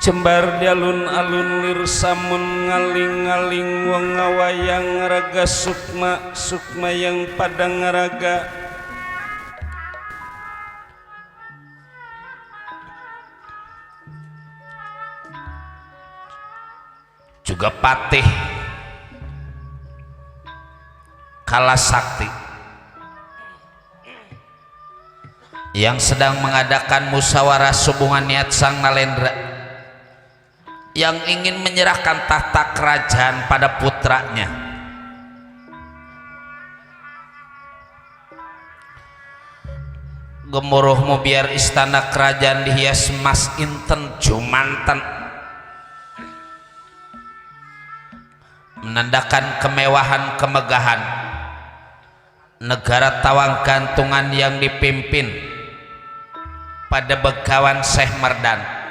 Cembar di alun-alun lir samun ngaling-ngaling wong ngawayang raga sukma sukma yang padang raga juga patih kalah sakti yang sedang mengadakan musyawarah hubungan niat sang Nalendra yang ingin menyerahkan tahta kerajaan pada putranya. Gemuruhmu biar istana kerajaan dihias emas inten jumanten, menandakan kemewahan kemegahan negara tawang gantungan yang dipimpin pada Begawan Syekh Merdan.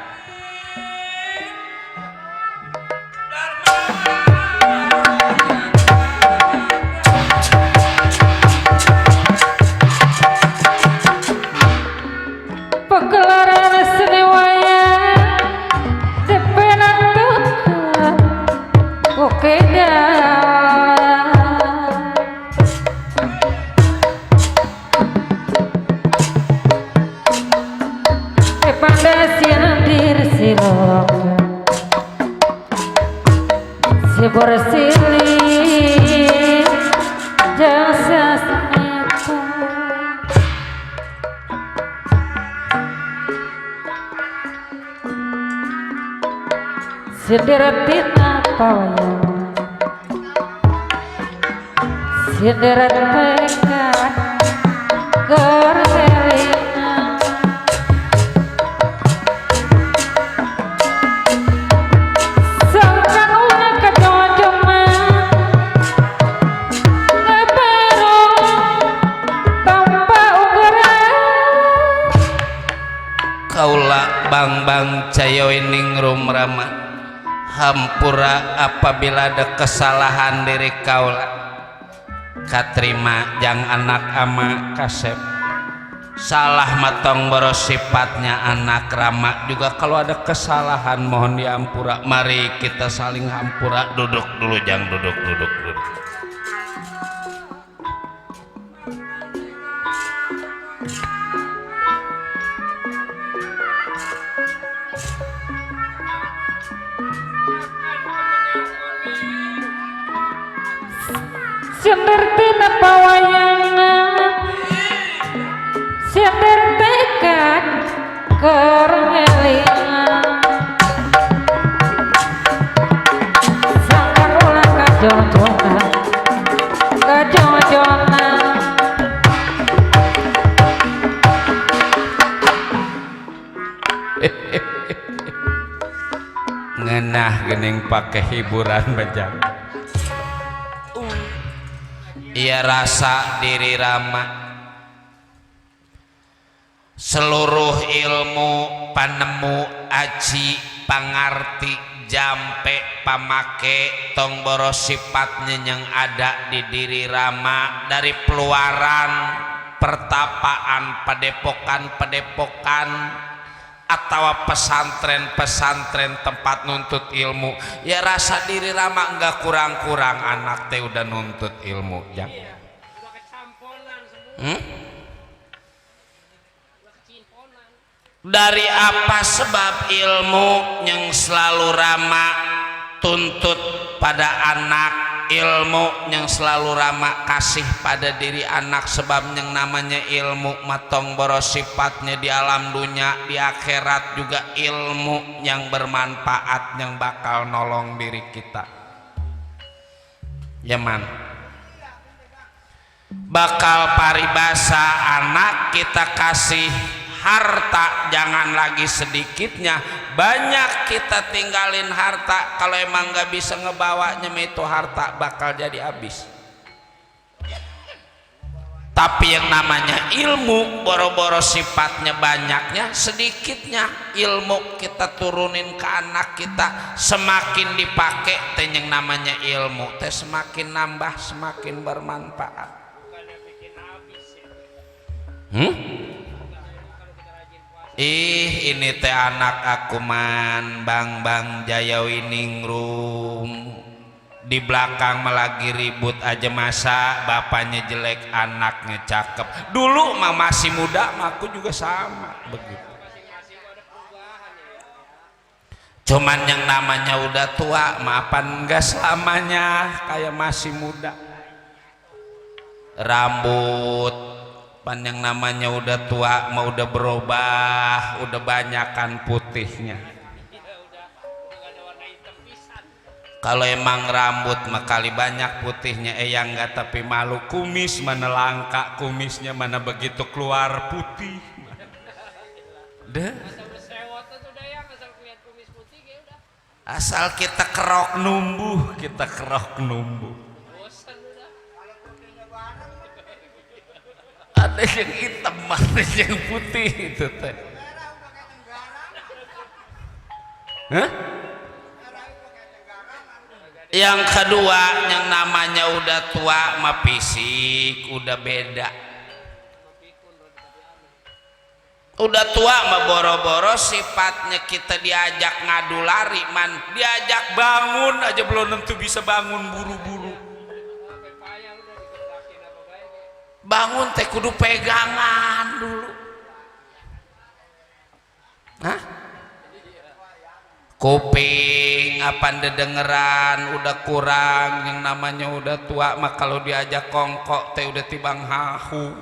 Sideratina pawaya sideret pekat kerhelina sangkan una kejojoma ngepero tanpa ugara Kaula bang cayoining rumrama hampura apabila ada kesalahan diri kaula katrima jang anak ama kasep salah matong boros sifatnya anak rama juga kalau ada kesalahan mohon diampura. Mari kita saling hampura. Duduk dulu jang, duduk. Sindertina pawayangan sinder tekan kerhelingan sangkan ulang kajojona ngenah gening pakai hiburan bejang. Ia rasa diri rama seluruh ilmu panemu aji pangarti jampe pamake tong boros sifatnya yang ada di diri rama dari peluaran pertapaan padepokan atau pesantren tempat nuntut ilmu. Ya rasa diri rama enggak kurang-kurang anak teh udah nuntut ilmu ya. Dari apa sebab ilmu yang selalu rama tuntut pada anak, ilmu yang selalu rama kasih pada diri anak sebab yang namanya ilmu matong boros sifatnya di alam dunia di akhirat juga ilmu yang bermanfaat yang bakal nolong diri kita zaman bakal paribasa anak kita kasih harta jangan lagi sedikitnya banyak kita tinggalin harta kalau emang nggak bisa ngebawanya itu harta bakal jadi habis. Tapi yang namanya ilmu boro-boro sifatnya banyaknya sedikitnya ilmu kita turunin ke anak kita semakin dipakai teh yang namanya ilmu teh semakin nambah semakin bermanfaat. Ih, ini teh anak aku man, Bang Jayawiningrum. Di belakang lagi ribut aja, masa bapaknya jelek anaknya cakep. Dulu mah masih muda mah aku juga sama begitu. Cuman yang namanya udah tua maafan enggak selamanya kayak masih muda. Rambut pan yang namanya udah tua mau udah berubah, udah banyakan putihnya. Kalau emang rambut mah kali banyak putihnya, yang enggak tapi malu. Kumis mana langka, kumisnya mana begitu keluar putih. Deh. Asal kita kerok numbuh, kita kerok numbuh. Ada yang hitam, ada yang putih itu teh. Hah? Yang kedua, yang namanya udah tua mah fisik udah beda. Udah tua mah boro-boro sifatnya kita diajak ngadu lari man, diajak bangun aja belum tentu bisa bangun buru-buru. Bangun teh kudu pegangan dulu. Hah? Kuping apa dengeran udah kurang, yang namanya udah tua mah kalau diajak kongkok teh udah tibang hahu.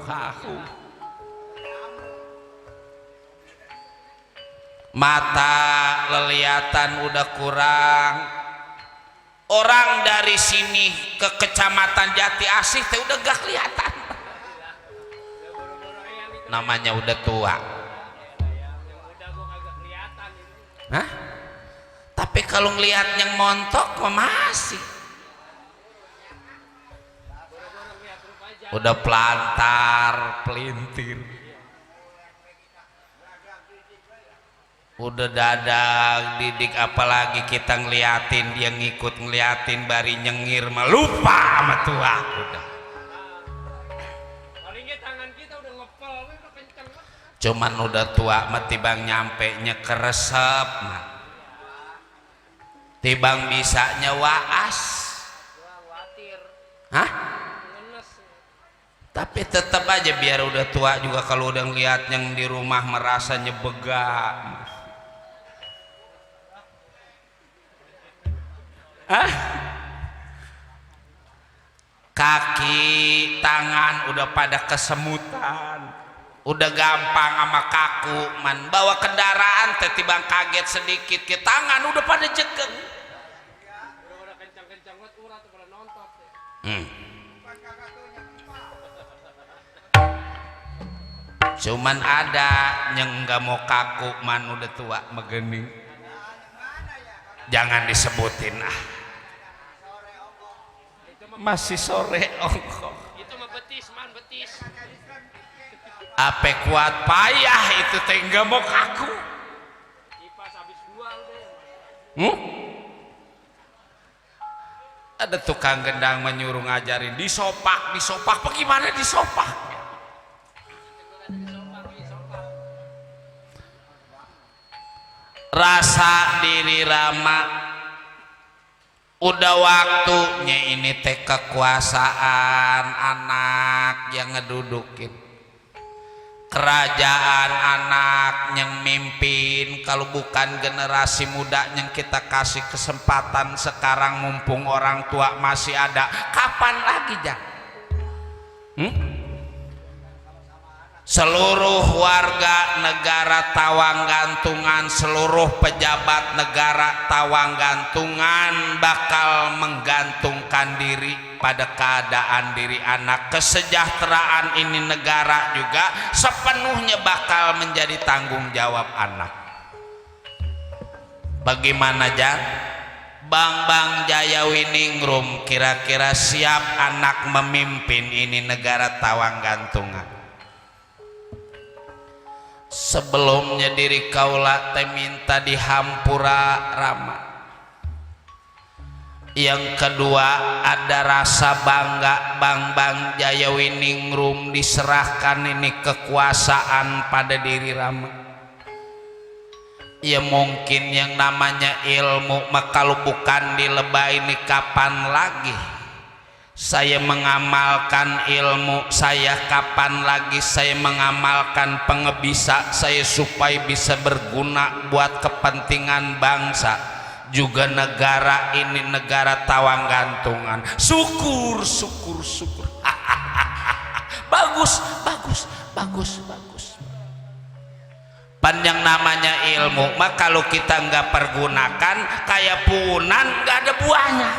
Mata lelihatan udah kurang. Orang dari sini ke kecamatan Jati Asih teh udah gak kelihatan. Namanya udah tua. Hah? Tapi kalau ngelihat yang montok mah masih. Udah pelantar, pelintir. Udah dadak, didik, apalagi kita ngeliatin dia ngikut ngeliatin bari nyengir mah lupa sama tua udah. Cuman udah tua mah tibang nyampe nya keresep mah. Tibang bisanya waas. Hah? Tapi tetap aja biar udah tua juga kalau udah ngeliat yang di rumah merasa nyebega. Hah? Kaki, tangan udah pada kesemutan, udah gampang sama kaku man. Bawa kendaraan tetibang kaget sedikit ke tangan udah pada jegeng. Cuman ada yang nggak mau kaku man udah tua megeni. Jangan disebutin ah. Masih sore ongkong. Itu mah betis man, betis. Ape kuat payah itu teh nggak mau kaku. Ada tukang gendang menyuruh ngajarin disopak, bagaimana disopak? Rasa diri rama, udah waktunya ini teh kekuasaan anak yang ngedudukin kerajaan, anak yang mimpin. Kalau bukan generasi muda yang kita kasih kesempatan sekarang mumpung orang tua masih ada, kapan lagi Jang? Seluruh warga negara tawang gantungan, seluruh pejabat negara tawang gantungan bakal menggantungkan diri pada keadaan diri anak. Kesejahteraan ini negara juga sepenuhnya bakal menjadi tanggung jawab anak. Bagaimana Jang? Bang Jayawiningrum kira-kira siap anak memimpin ini negara tawang gantungan? Sebelumnya diri kaula teh minta dihampura rama. Yang kedua ada rasa bangga Bang Jayawiningrum diserahkan ini kekuasaan pada diri rama. Ya mungkin yang namanya ilmu mah kalau bukan dilebay ini kapan lagi saya mengamalkan ilmu saya, kapan lagi saya mengamalkan pengebisa saya supaya bisa berguna buat kepentingan bangsa juga negara ini, negara tawang gantungan. Syukur syukur syukur. Bagus bagus bagus bagus. Panjang namanya ilmu mah kalau kita nggak pergunakan kayak punan nggak ada buahnya.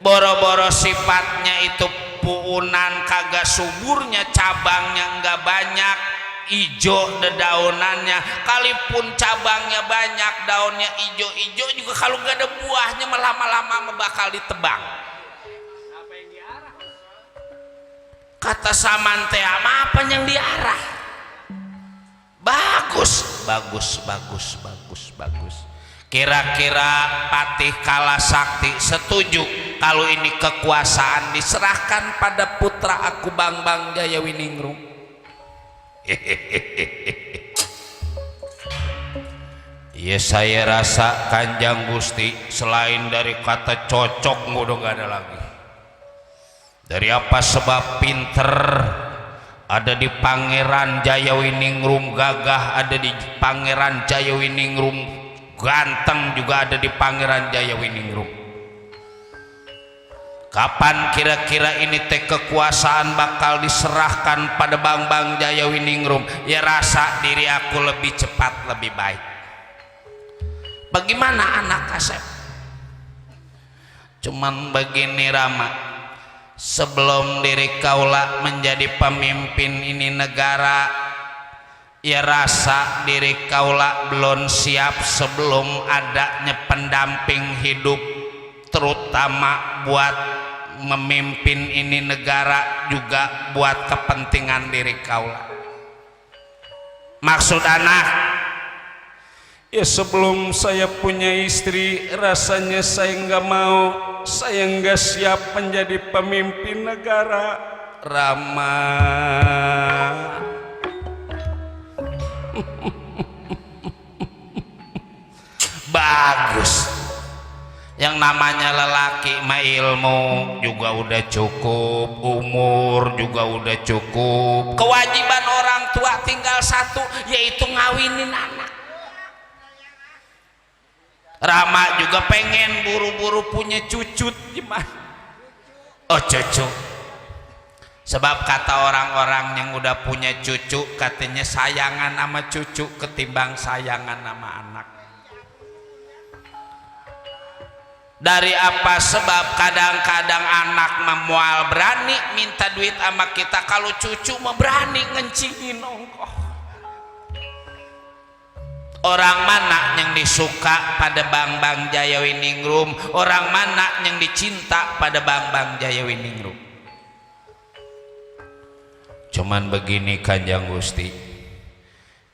Boro-boro sifatnya itu puunan kagak suburnya, cabangnya nggak banyak, ijo dedaunannya, kalipun cabangnya banyak daunnya ijo-ijo juga kalau nggak ada buahnya lama-lama bakal ditebang. Kata samantea apa yang diarah? Bagus bagus bagus bagus bagus. Kira-kira Patih Kalasakti setuju kalau ini kekuasaan diserahkan pada putra aku Bambang Jayawiningrum? Ya saya rasa Kanjeng Gusti selain dari kata cocok udah gak ada lagi. Dari apa sebab pinter ada di Pangeran Jayawiningrum, gagah ada di Pangeran Jayawiningrum, ganteng juga ada di Pangeran Jayawiningrum. Kapan kira-kira ini teh kekuasaan bakal diserahkan pada Bambang Jayawiningrum? Ya rasa diri aku lebih cepat lebih baik. Bagaimana anak Kasep? Cuman begini Rama, sebelum diri kaula menjadi pemimpin ini negara, ya rasa diri kaula belum siap sebelum adanya pendamping hidup terutama buat memimpin ini negara juga buat kepentingan diri kaula. Maksud anak, ya sebelum saya punya istri rasanya saya nggak mau, saya nggak siap menjadi pemimpin negara. Rama bagus. Yang namanya lelaki mah ilmu juga udah cukup, umur juga udah cukup, kewajiban orang tua tinggal satu yaitu ngawinin anak. Rama juga pengen buru-buru punya cucut gimana? Oh cucu. Sebab kata orang-orang yang udah punya cucu katanya sayangan sama cucu ketimbang sayangan sama anak. Dari apa sebab kadang-kadang anak memual berani minta duit sama kita, kalau cucu mau berani ngencingin ongkoh. Orang mana yang disuka pada Bambang Jayawiningrum, orang mana yang dicinta pada Bambang Jayawiningrum. Cuman begini Kanjeng Gusti,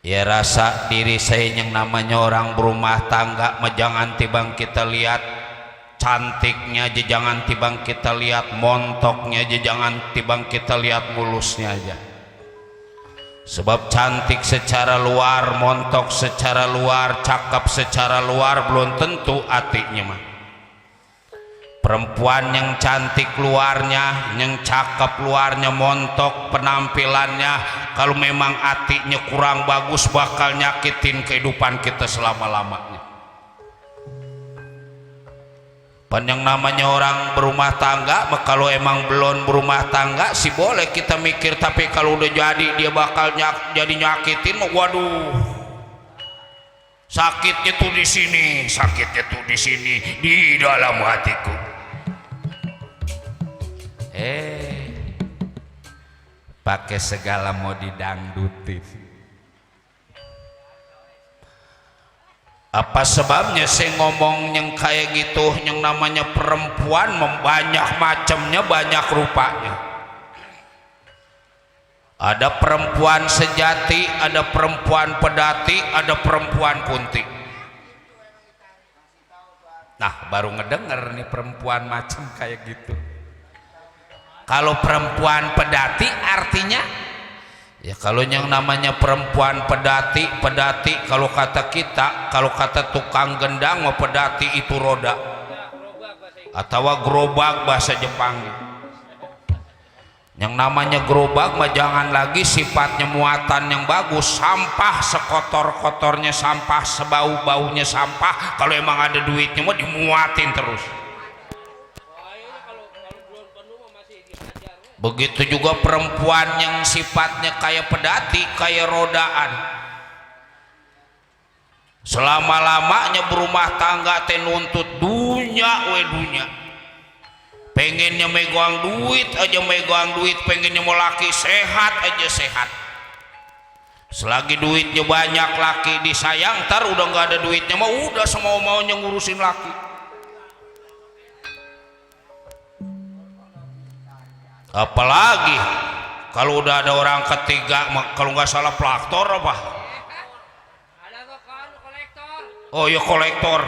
ya rasa diri saya yang namanya orang berumah tangga mah jangan tibang kita lihat cantiknya aja, jangan tibang kita lihat montoknya aja, jangan tibang kita lihat mulusnya aja. Sebab cantik secara luar, montok secara luar, cakep secara luar belum tentu hatinya mah. Perempuan yang cantik luarnya, yang cakep luarnya, montok penampilannya, kalau memang hatinya kurang bagus bakal nyakitin kehidupan kita selama-lamanya. Yang namanya orang berumah tangga, kalau emang belum berumah tangga sih boleh kita mikir, tapi kalau udah jadi dia bakal jadi nyakitin, waduh, sakitnya tuh di sini, sakitnya tuh di sini, di dalam hatiku. Pakai segala mau didangdutin. Apa sebabnya saya ngomong yang kayak gitu? Yang namanya perempuan banyak macamnya, banyak rupanya. Ada perempuan sejati, ada perempuan pedati, ada perempuan kunti. Nah baru ngedenger nih perempuan macam kayak gitu. Kalau perempuan pedati artinya Ya kalau yang namanya perempuan pedati, kalau kata kita, kalau kata tukang gendang mah pedati itu roda atau gerobak bahasa Jepang. Yang namanya gerobak mah jangan lagi sifatnya muatan yang bagus, sampah sekotor-kotornya sampah, sebau-baunya sampah, kalau emang ada duitnya mah dimuatin terus. Begitu juga perempuan yang sifatnya kayak pedati, kayak rodaan, selama-lamanya berumah tangga teh nuntut dunya we dunya, pengennya megang duit aja megang duit, pengennya mau laki sehat aja sehat. Selagi duitnya banyak laki disayang, ntar udah nggak ada duitnya mah udah semau-maunya ngurusin laki. Apalagi kalau udah ada orang ketiga, kalau nggak salah pelaktor apa? Oh ya kolektor,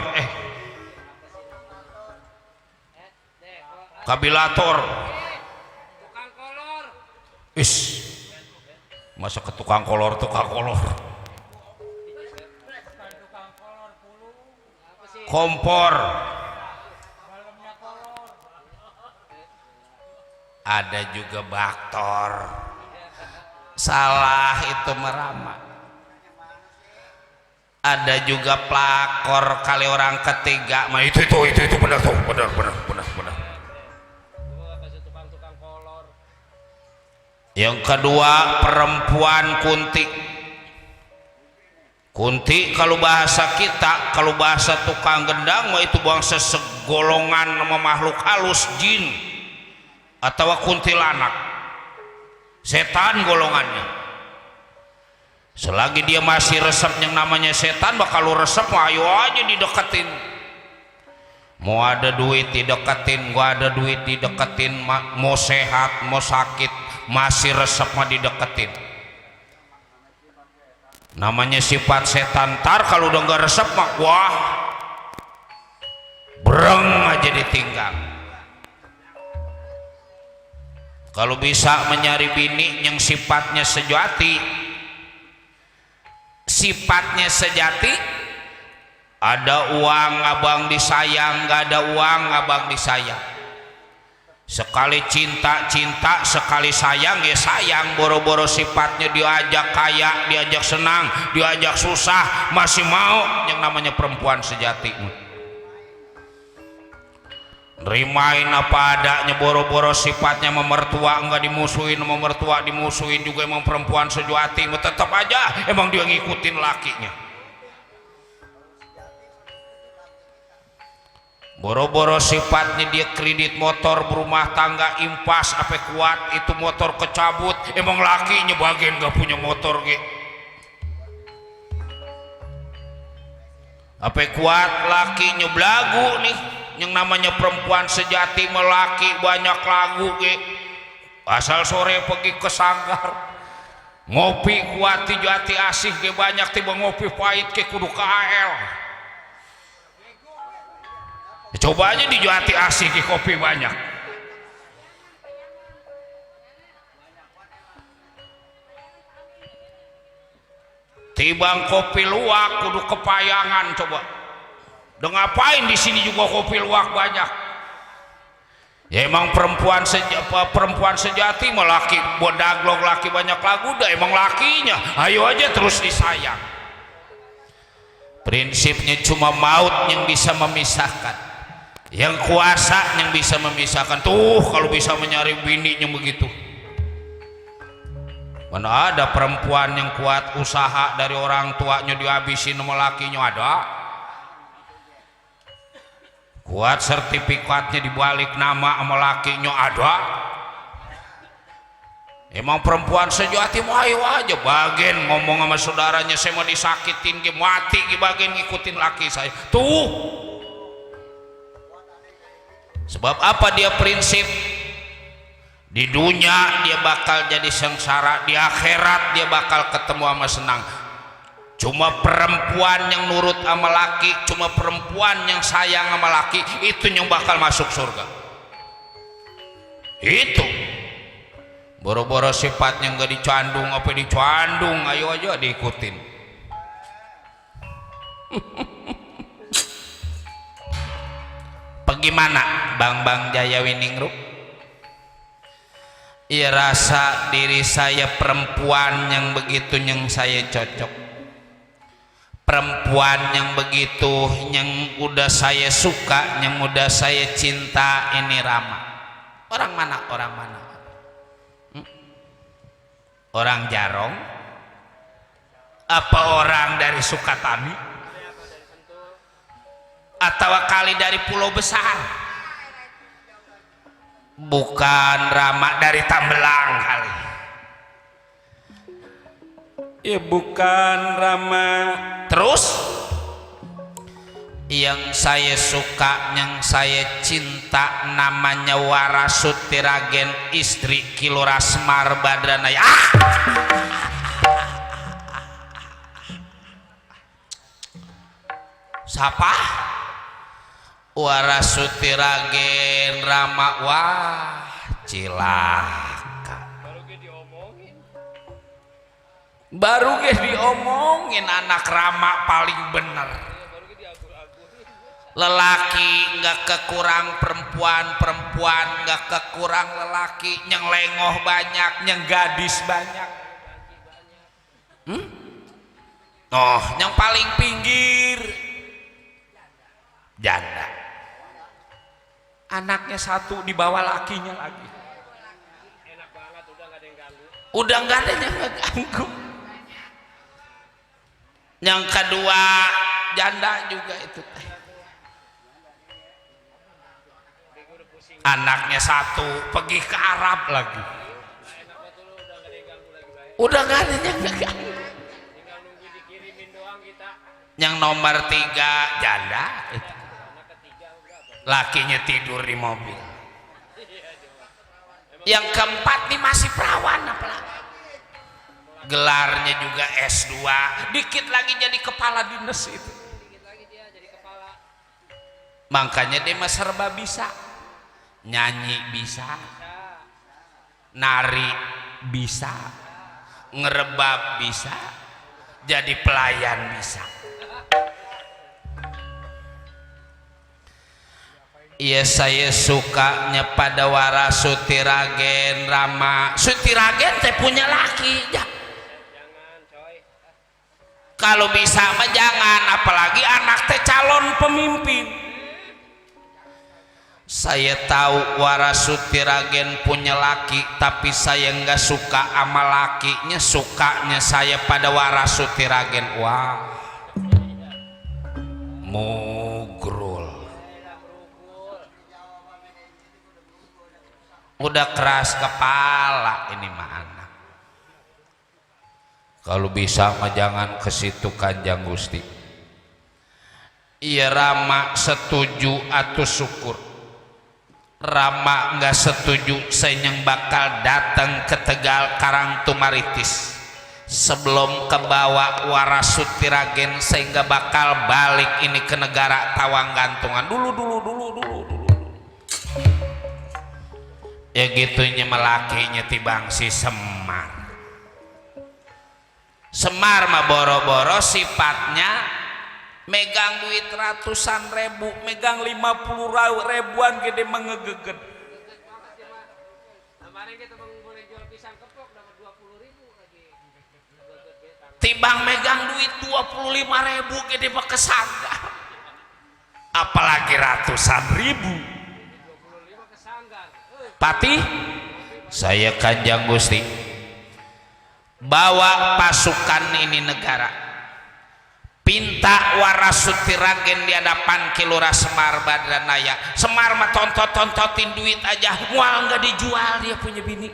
kabilator, masa ke tukang kolor, kompor. Ada juga baktor, salah itu merama. Ada juga pelakor kali orang ketiga, mah itu benar tuh, benar. Yang kedua perempuan kunti. Kunti kalau bahasa kita, kalau bahasa tukang gendang mah itu bangsa segolongan nama makhluk halus, jin atau kuntilanak, setan golongannya. Selagi dia masih resep yang namanya setan, bakal lu resep mah ayo aja dideketin. Mau ada duit dideketin, gua ada duit dideketin, mau sehat mau sakit masih resep mah dideketin. Namanya sifat setan. Tar kalau udah nggak resep mah wah bereng aja ditinggal. Kalau bisa mencari bini yang sifatnya sejati, ada uang abang disayang, nggak ada uang abang disayang. Sekali cinta, sekali sayang ya sayang. Boro-boro sifatnya diajak kaya, diajak senang, diajak susah masih mau. Yang namanya perempuan sejati nerimain apa adanya. Boro-boro sifatnya memertua enggak dimusuhin, memertua dimusuhin juga. Emang perempuan sejati tetap aja emang dia ngikutin lakinya. Boro-boro sifatnya dia kredit motor, berumah tangga impas apa kuat itu motor kecabut, emang lakinya bagian gak punya motor ge. Apa kuat lakinya belagu nih. Yang namanya perempuan sejati melaki banyak lagu ge. Asal sore pergi ke sanggar ngopi kuat jati asih ge banyak, tiba ngopi pahit ke kudu ke AL. Coba aja di jati asih ke kopi banyak. Tibang kopi luwak kudu kepayangan coba. Udah ngapain di sini juga kopi luwak banyak. Ya emang perempuan sejati mah laki bodaglog, laki banyak lagu dah emang lakinya. Ayo aja terus disayang. Prinsipnya cuma maut yang bisa memisahkan. Yang kuasa yang bisa memisahkan. Tuh kalau bisa mencari bininya begitu. Mana ada perempuan yang kuat usaha dari orang tuanya dihabisin sama lakinya, ada. Kuat sertifikatnya dibalik nama sama lakinya, ada. Emang perempuan sejati mau ayo aja bagian ngomong sama saudaranya, saya mau disakitin ke mati ke bagian ngikutin laki saya. Tuh sebab apa dia prinsip di dunia dia bakal jadi sengsara, di akhirat dia bakal ketemu sama senang. Cuma perempuan yang nurut sama laki, cuma perempuan yang sayang sama laki, itu yang bakal masuk surga. Itu boro-boro sifatnya nggak dicandung apa dicandung, ayo aja diikutin. Bagaimana Bang Jaya Winingrup? Iya, rasa diri saya perempuan yang begitu yang saya cocok, perempuan yang begitu yang udah saya suka, yang udah saya cinta. Ini Rama. Orang mana? Orang mana? Orang Jarong? Apa orang dari Sukatani? Atau kali dari Pulau Besar? Bukan Rama dari Tambelang kali. Ya bukan Rama. Terus yang saya suka, yang saya cinta namanya Warasuti Ragen, istri Kilora Semar Badranaya. Siapa? Warasuti Ragen Rama. Wah, cilaka. Baru ge diomongin anak Rama paling bener. Lelaki nggak kekurang perempuan, perempuan nggak kekurang lelaki, yang lengoh banyak, yang gadis banyak. Oh, yang paling pinggir janda. Anaknya satu di bawah lakinya lagi. Enak banget, udah nggak ada yang ganggu. Udah nggak ada yang ngeganggu. Yang kedua janda juga itu. Anaknya satu pergi ke Arab lagi. Udah nggak ada yang ngeganggu. Yang nomor 3 janda itu. Lakinya tidur di mobil. Yang keempat nih masih perawan apalagi. Gelarnya juga S2, dikit lagi jadi kepala dinas itu. Makanya dia mah serba bisa. Nyanyi bisa, nari bisa, ngerebab bisa, jadi pelayan bisa. Iya, saya sukanya pada Warasuti Ragen Rama. Suti Ragen teh punya laki ya. Kalau bisa mah jangan, apalagi anak teh calon pemimpin. Saya tahu Warasuti Ragen punya laki, tapi saya nggak suka sama lakinya, sukanya saya pada Warasuti Ragen. Wah, mugrul. Udah keras kepala ini mah anak. Kalau bisa mah jangan ke situ Kanjeng Gusti. Iya, Rama setuju atau syukur. Rama nggak setuju, saya yang bakal datang ke Tegal Karangtumaritis. Sebelum kebawa Warasuti Ragen, saya nggak bakal balik ini ke negara Tawang Gantungan. Dulu. Ya gitunya melakinya tibang si Semar. Semar mah boro-boro sifatnya megang duit ratusan ribu, megang 50 ribuan gede mengegeget. Tibang megang duit 25.000 gede mah kesangga. Apalagi ratusan ribu. Pati, saya Kanjeng Gusti bawa pasukan ini negara, pinta Warasuti Ragen di hadapan Kilora Semar Badranaya. Semar mah tontotin duit aja, mual nggak dijual dia punya bini.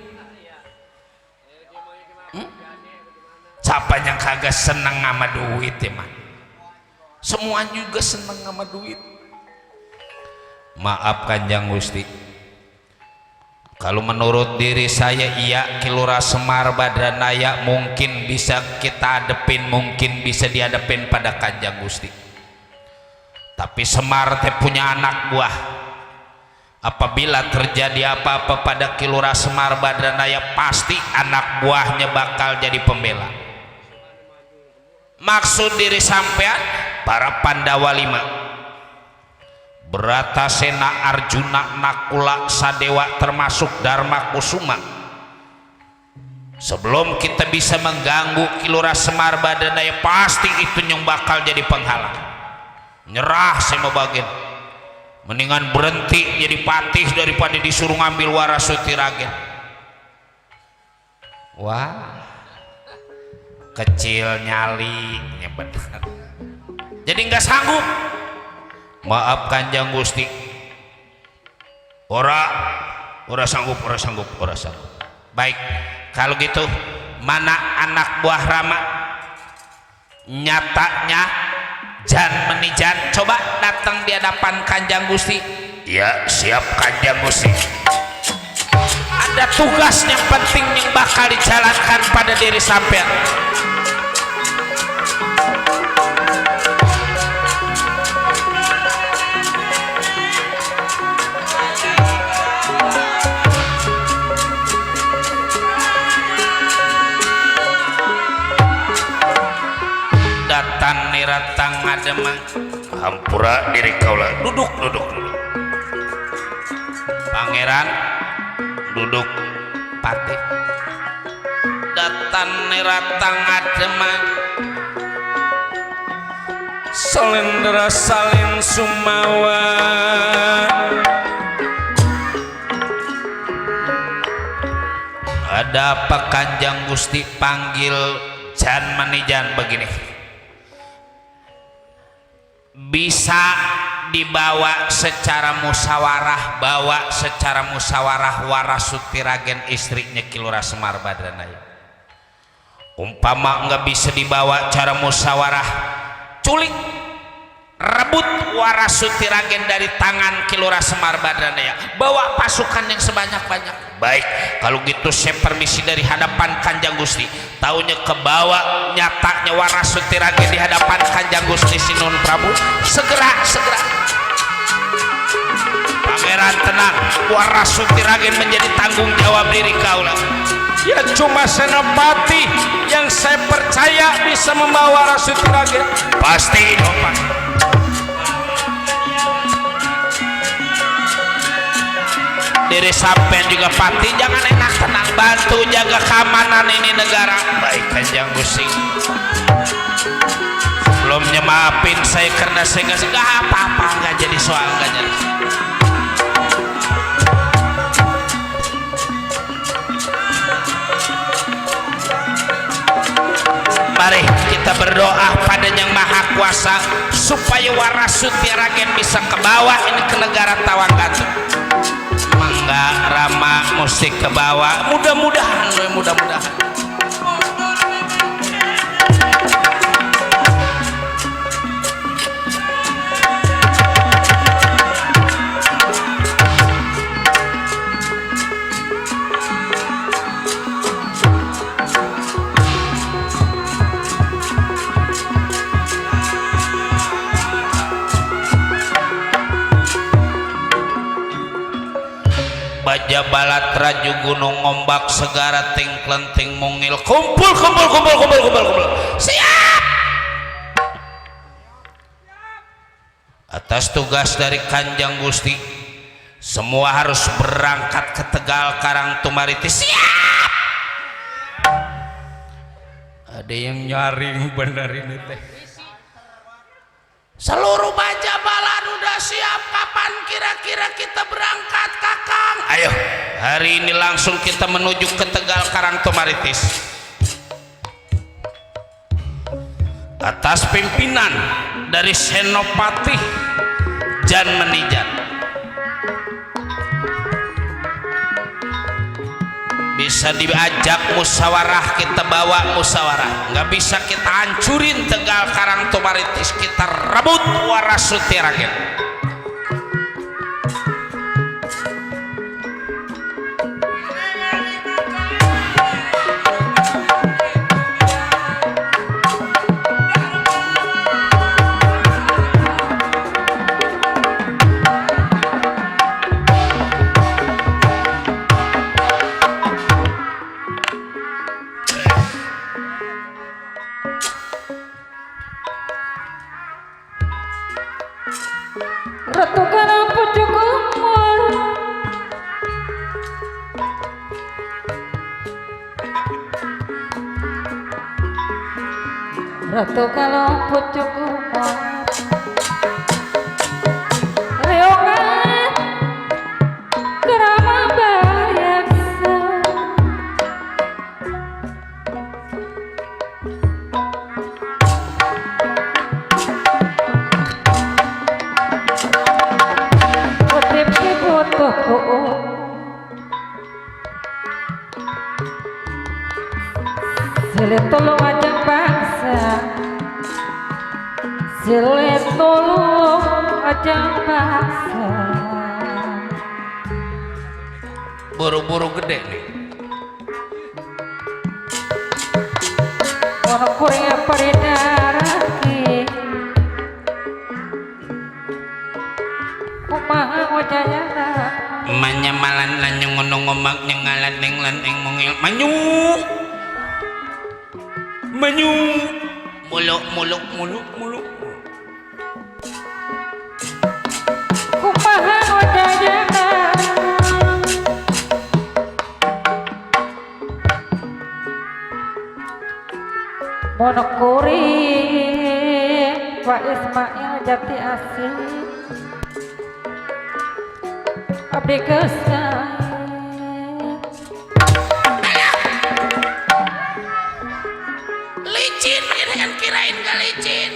Siapa yang kagak seneng sama duit ya man? Semua juga seneng sama duit. Maaf Kanjeng Gusti, kalau menurut diri saya iya, Kilora Semar Badranaya mungkin bisa kita hadepin, mungkin bisa dihadepin pada Kanjeng Gusti. Tapi Semar teh punya anak buah. Apabila terjadi apa-apa pada Kilura Semar Badranaya, pasti anak buahnya bakal jadi pembela. Maksud diri sampean para Pandawa 5, Bratasena, Arjuna, Nakula, Sadewa termasuk Dharma Kusuma. Sebelum kita bisa mengganggu Kilura Semar Badranaya, pasti itu yang bakal jadi penghalang. Nyerah sama bagian. Mendingan berhenti jadi patih daripada disuruh ngambil Warasuti Ragen. Wah, kecil nyali benar. Jadi nggak sanggup. Maaf Kanjeng Gusti, ora sanggup. Baik, kalau gitu mana anak buah Rama? Nyatanya Jan Menijan, coba datang di hadapan Kanjeng Gusti. Ya, siap Kanjeng Gusti. Ada tugas yang penting yang bakal dijalankan pada diri sampean. Datan niratang ngademang hampura diri kaulah. Duduk. Pangeran duduk patih. Datan niratang ngademang Salendra salin sumawa. Ada apa Kanjeng Gusti panggil Jan Manijan begini? Bisa dibawa secara musyawarah, bawa secara musyawarah Warasuti Ragen istrinya Kilura Semar Badranaya. Umpama nggak bisa dibawa cara musyawarah, culik rebut Warasuti Ragen dari tangan Kilura Semar Badranaya, bawa pasukan yang sebanyak-banyak. Baik, kalau gitu saya permisi dari hadapan Kanjeng Gusti. Taunya kebawa nyatanya Warasuti Ragen di hadapan Kanjeng Gusti Sinun Prabu. Segera. Pangeran tenang, Warasuti Ragen menjadi tanggung jawab diri kaulah. Ya cuma Senopati yang saya percaya bisa membawa Warasuti Ragen. Pasti Pak. Diri sampean juga pati, jangan enak tenang, bantu jaga keamanan ini negara. Baik Kanjeng Gusti. Sebelumnya maafin saya karena saya nggak apa-apa, nggak jadi soal, nggak jadi. Mari kita berdoa pada Yang Maha Kuasa supaya Warasuti Ragen bisa ke bawah ini ke negara Tawangkatu. Mangga Rama musik ke bawah, mudah-mudahan. Baja balat raju gunung ombak segara ting klenting mungil kumpul. Siap. Atas tugas dari Kanjeng Gusti, semua harus berangkat ke Tegal Karangtumariti. Siap. Ada yang nyaring bener ini teh. Seluruh baja balan udah siap. Kapan kira-kira kita berangkat Kakang? Ayo, hari ini langsung kita menuju ke Tegal Karangtumaritis. Atas pimpinan dari Senopati Jan Menijan. Bisa diajak musyawarah, kita bawa musyawarah. Nggak bisa kita hancurin Tegal Karangtumaritis, kita rebut Warasuti Ragen. Ratu kalau pucuk umur Ratu kalau pucuk umur Reongan kerama bayaksa Kutip dibutuhku Silit tulung ajang bangsa Silit tulung ajang bangsa Buru-buru gede nih. Ono kuring paridaraki Kumaha wajayana Manyamalan lanyung ngono ngomak nyengalan ning laneng mungil manyu. Manyu. Muluk muluk muluk muluk. Kumaha wajayana Ono kuring Pak Ismail Jati Asih Abdi kesayang Licin kan kirain gak licin.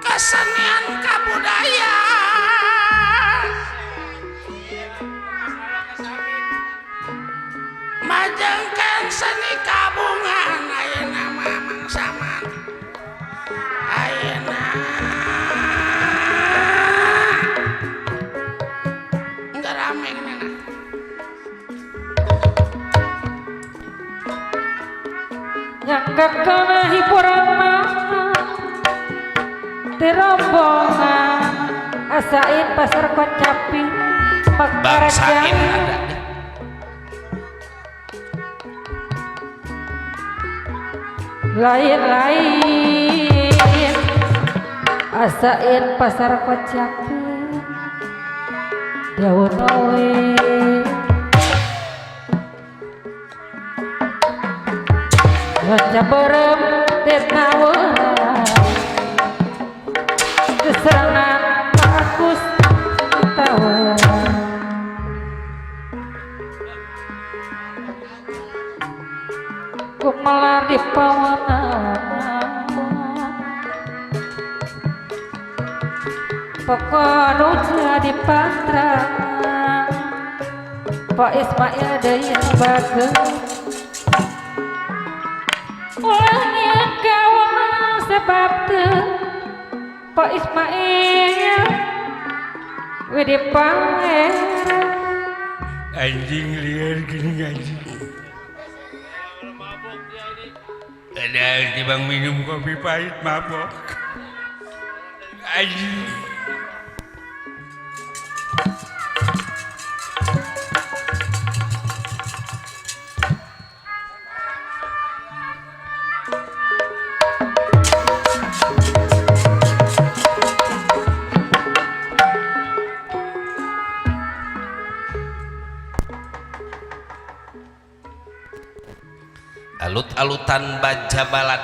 Kesenian kabudayaan. Majengkan seni kabungan ayeuna mamang saman. Ayeuna enggak rame nana. Yang kakana hiburan di rombongan asain pasar kocapi Bangsain ada. lain-lain asain pasar kocapi daun we baca berem tetnawan keserangan bagus tawar kumalar di pawana pokoknya jadi patra Pak Ismail daya bagus ulahnya kawan sebab tuh Pak Ismail Widi Pangeran Anjing liar gini anjing. Ada tibang minum kopi pahit mabok. Anjing. Alut-alutan baja balat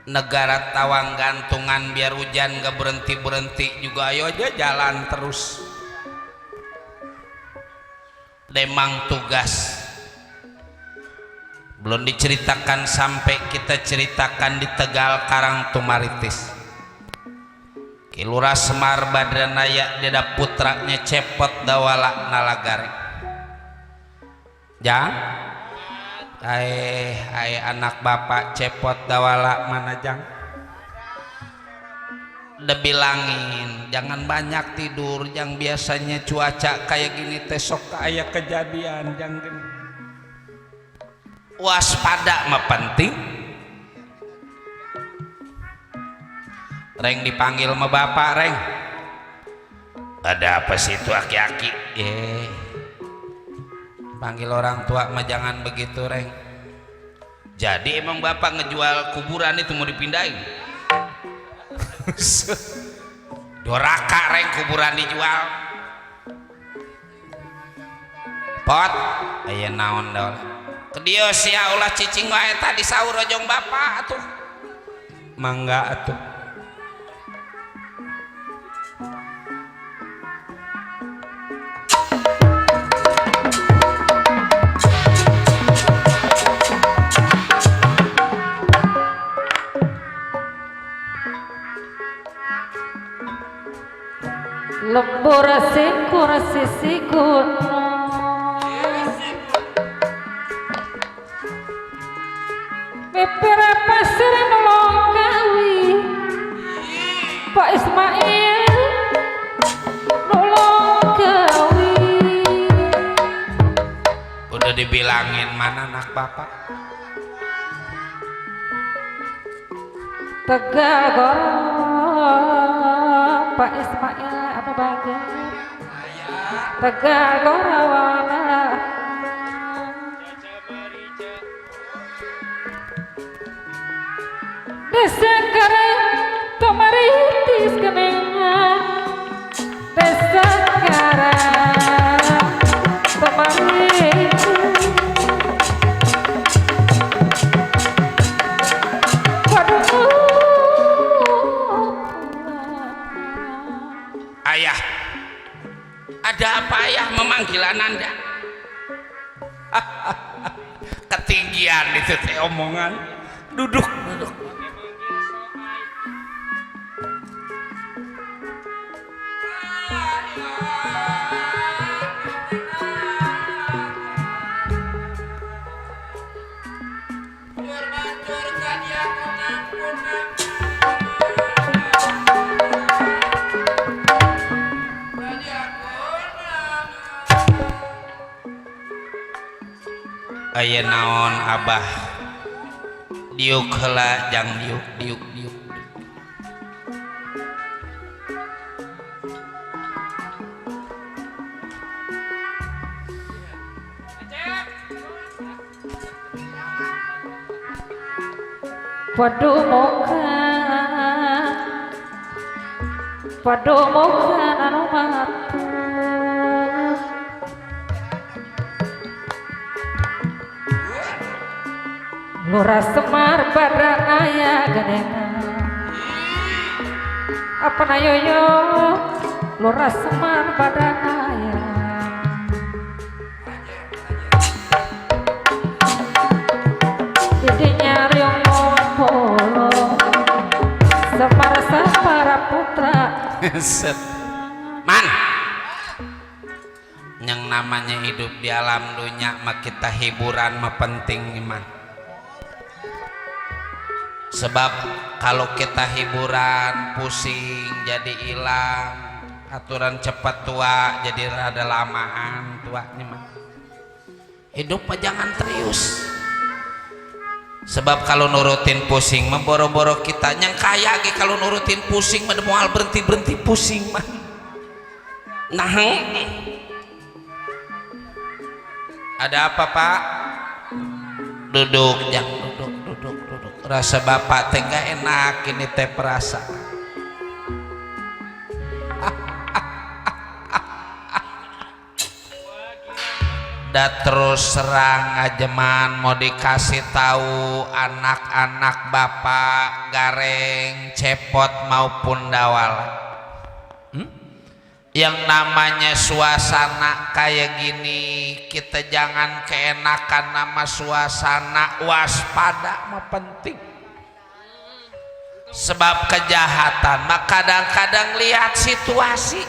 negara tawang gantungan biar hujan gak berhenti-berhenti juga ayo aja jalan terus demang tugas belum diceritakan sampai kita ceritakan di Tegal Karang Tumaritis Kilura Semar Badranaya deda putranya cepot dawala nalagare jang anak bapak cepot dawala mana jang udah bilangin jangan banyak tidur yang biasanya cuaca kayak gini tesok kayak kejadian jangan waspada mah penting reng dipanggil sama bapak reng ada apa sih itu aki-aki panggil orang tua mah jangan begitu reng jadi emang bapak ngejual kuburan itu mau dipindahin doraka reng kuburan dijual pot aya naon dol kedio sia ulah cicing wae tadi saur ojong bapak atuh mangga atuh lembur sikur sisikun mipir pasir nolong kawi Pak Ismail nolong kawi udah dibilangin mana anak bapak Tegal gorong Pak Ismail anu bager Tegal gorawana desa karang tomaritis kenengan desa karang tomaritis ayah ada apa ayah memanggil ananda ketinggian itu teh omongan duduk aya naon abah diuk heula jang diuk padumokan anu matu Lurah Semar badan aya gedengan apa na yoyo Lurah Semar badan aya didinya riung polo Semar para putra set man yang namanya hidup di alam dunia mah kita hiburan mah penting man sebab kalau kita hiburan pusing jadi hilang aturan cepat tua jadi rada lamaan tuanya mah hidup mah jangan serius sebab kalau nurutin pusing mah boro-boro kita yang kaya ge kalau nurutin pusing mah moal berhenti pusing mah nah ada apa pak duduk jang duduk rasa bapak teh gak enak ini teh perasa dah terus serang ajeman mau dikasih tahu anak-anak bapak gareng cepot maupun dawal yang namanya suasana kayak gini kita jangan keenakan nama suasana waspada mah penting sebab kejahatan mah kadang-kadang lihat situasi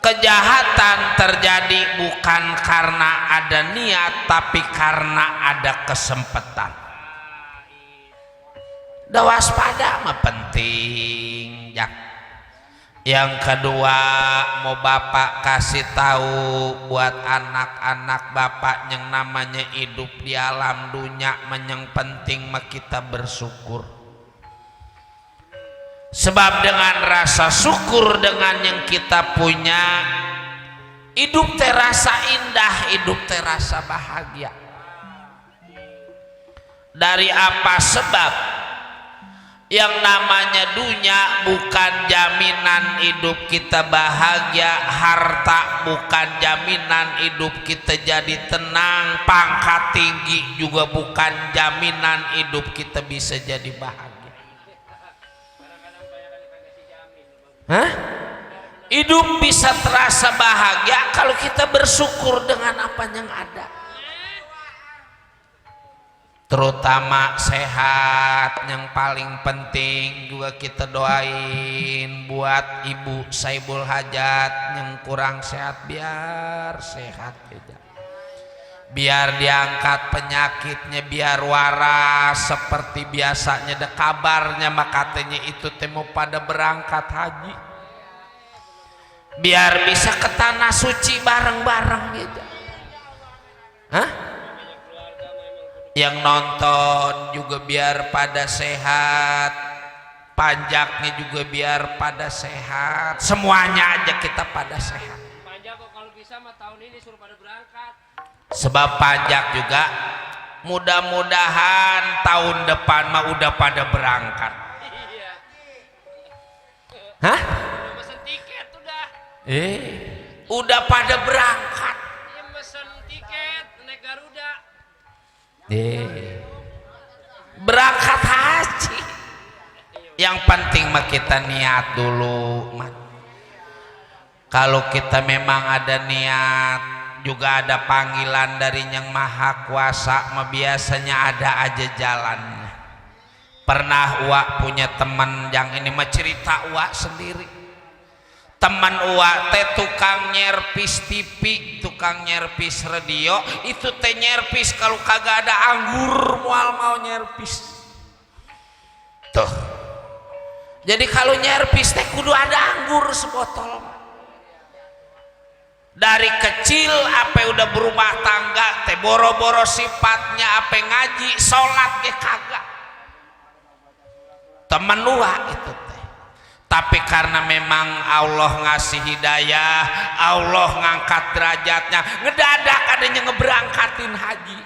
kejahatan terjadi bukan karena ada niat tapi karena ada kesempatan dah waspada mah penting ya. Yang kedua mau bapak kasih tahu buat anak-anak bapak yang namanya hidup di alam dunia yang penting mah kita bersyukur sebab dengan rasa syukur dengan yang kita punya hidup terasa indah hidup terasa bahagia dari apa sebab Yang namanya dunia bukan jaminan hidup kita bahagia, harta bukan jaminan hidup kita jadi tenang, pangkat tinggi juga bukan jaminan hidup kita bisa jadi bahagia. Hah? Hidup bisa terasa bahagia kalau kita bersyukur dengan apa yang ada. Terutama sehat, yang paling penting juga kita doain buat Ibu Saibul Hajat yang kurang sehat, biar sehat aja, biar diangkat penyakitnya, biar waras seperti biasanya. Ada kabarnya mah katanya itu temu pada berangkat haji, biar bisa ke tanah suci bareng-bareng gitu. Hah? Yang nonton juga biar pada sehat, pajaknya juga biar pada sehat, semuanya aja kita pada sehat. Pajak kok kalau bisa mah tahun ini suruh pada berangkat. Sebab pajak juga mudah-mudahan tahun depan mah udah pada berangkat. Iya. Hah? Udah pesen tiket udah. Udah pada berangkat. Iya pesen tiket naik Garuda. Berangkat haji. Yang penting mah kita niat dulu, man. Kalau kita memang ada niat, juga ada panggilan dari Yang Maha Kuasa, mah biasanya ada aja jalannya. Pernah Uwa punya teman yang ini mah cerita Uwa sendiri. Teman Uwa teh tukang nyerpis TV, tukang nyerpis radio, itu teh nyerpis kalau kagak ada anggur mual mau nyerpis. Tuh. Jadi kalau nyerpis teh kudu ada anggur sebotol. Dari kecil apa udah berumah tangga teh boro-boro sifatnya, apa ngaji, sholat ya kagak. Temen Uwa itu teh. Tapi karena memang Allah ngasih hidayah, Allah ngangkat derajatnya, ngedadak adanya ngeberangkatin haji.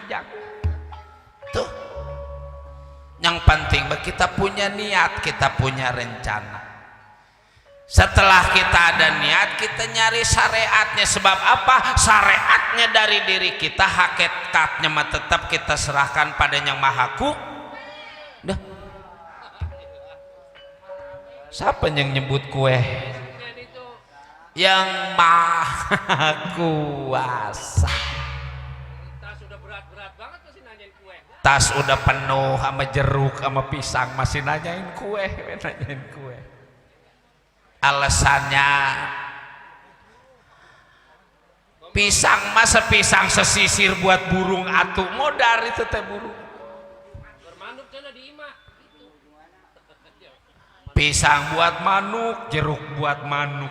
Tuh. Yang penting kita punya niat, kita punya rencana. Setelah kita ada niat, kita nyari syariatnya. Sebab apa? Syariatnya dari diri kita, hakikatnya mah tetap kita serahkan pada Yang Maha Kuasa. Siapa yang nyebut kue? Yang Maha Kuasa. Tas udah berat-berat banget masih nanyain kue. Tas udah penuh sama jeruk sama pisang masih nanyain kue, nanyain kue. Alasannya pisang masa pisang sesisir buat burung atuh modar itu teh burung. Bermanuk sana di imah. Pisang buat manuk, jeruk buat manuk.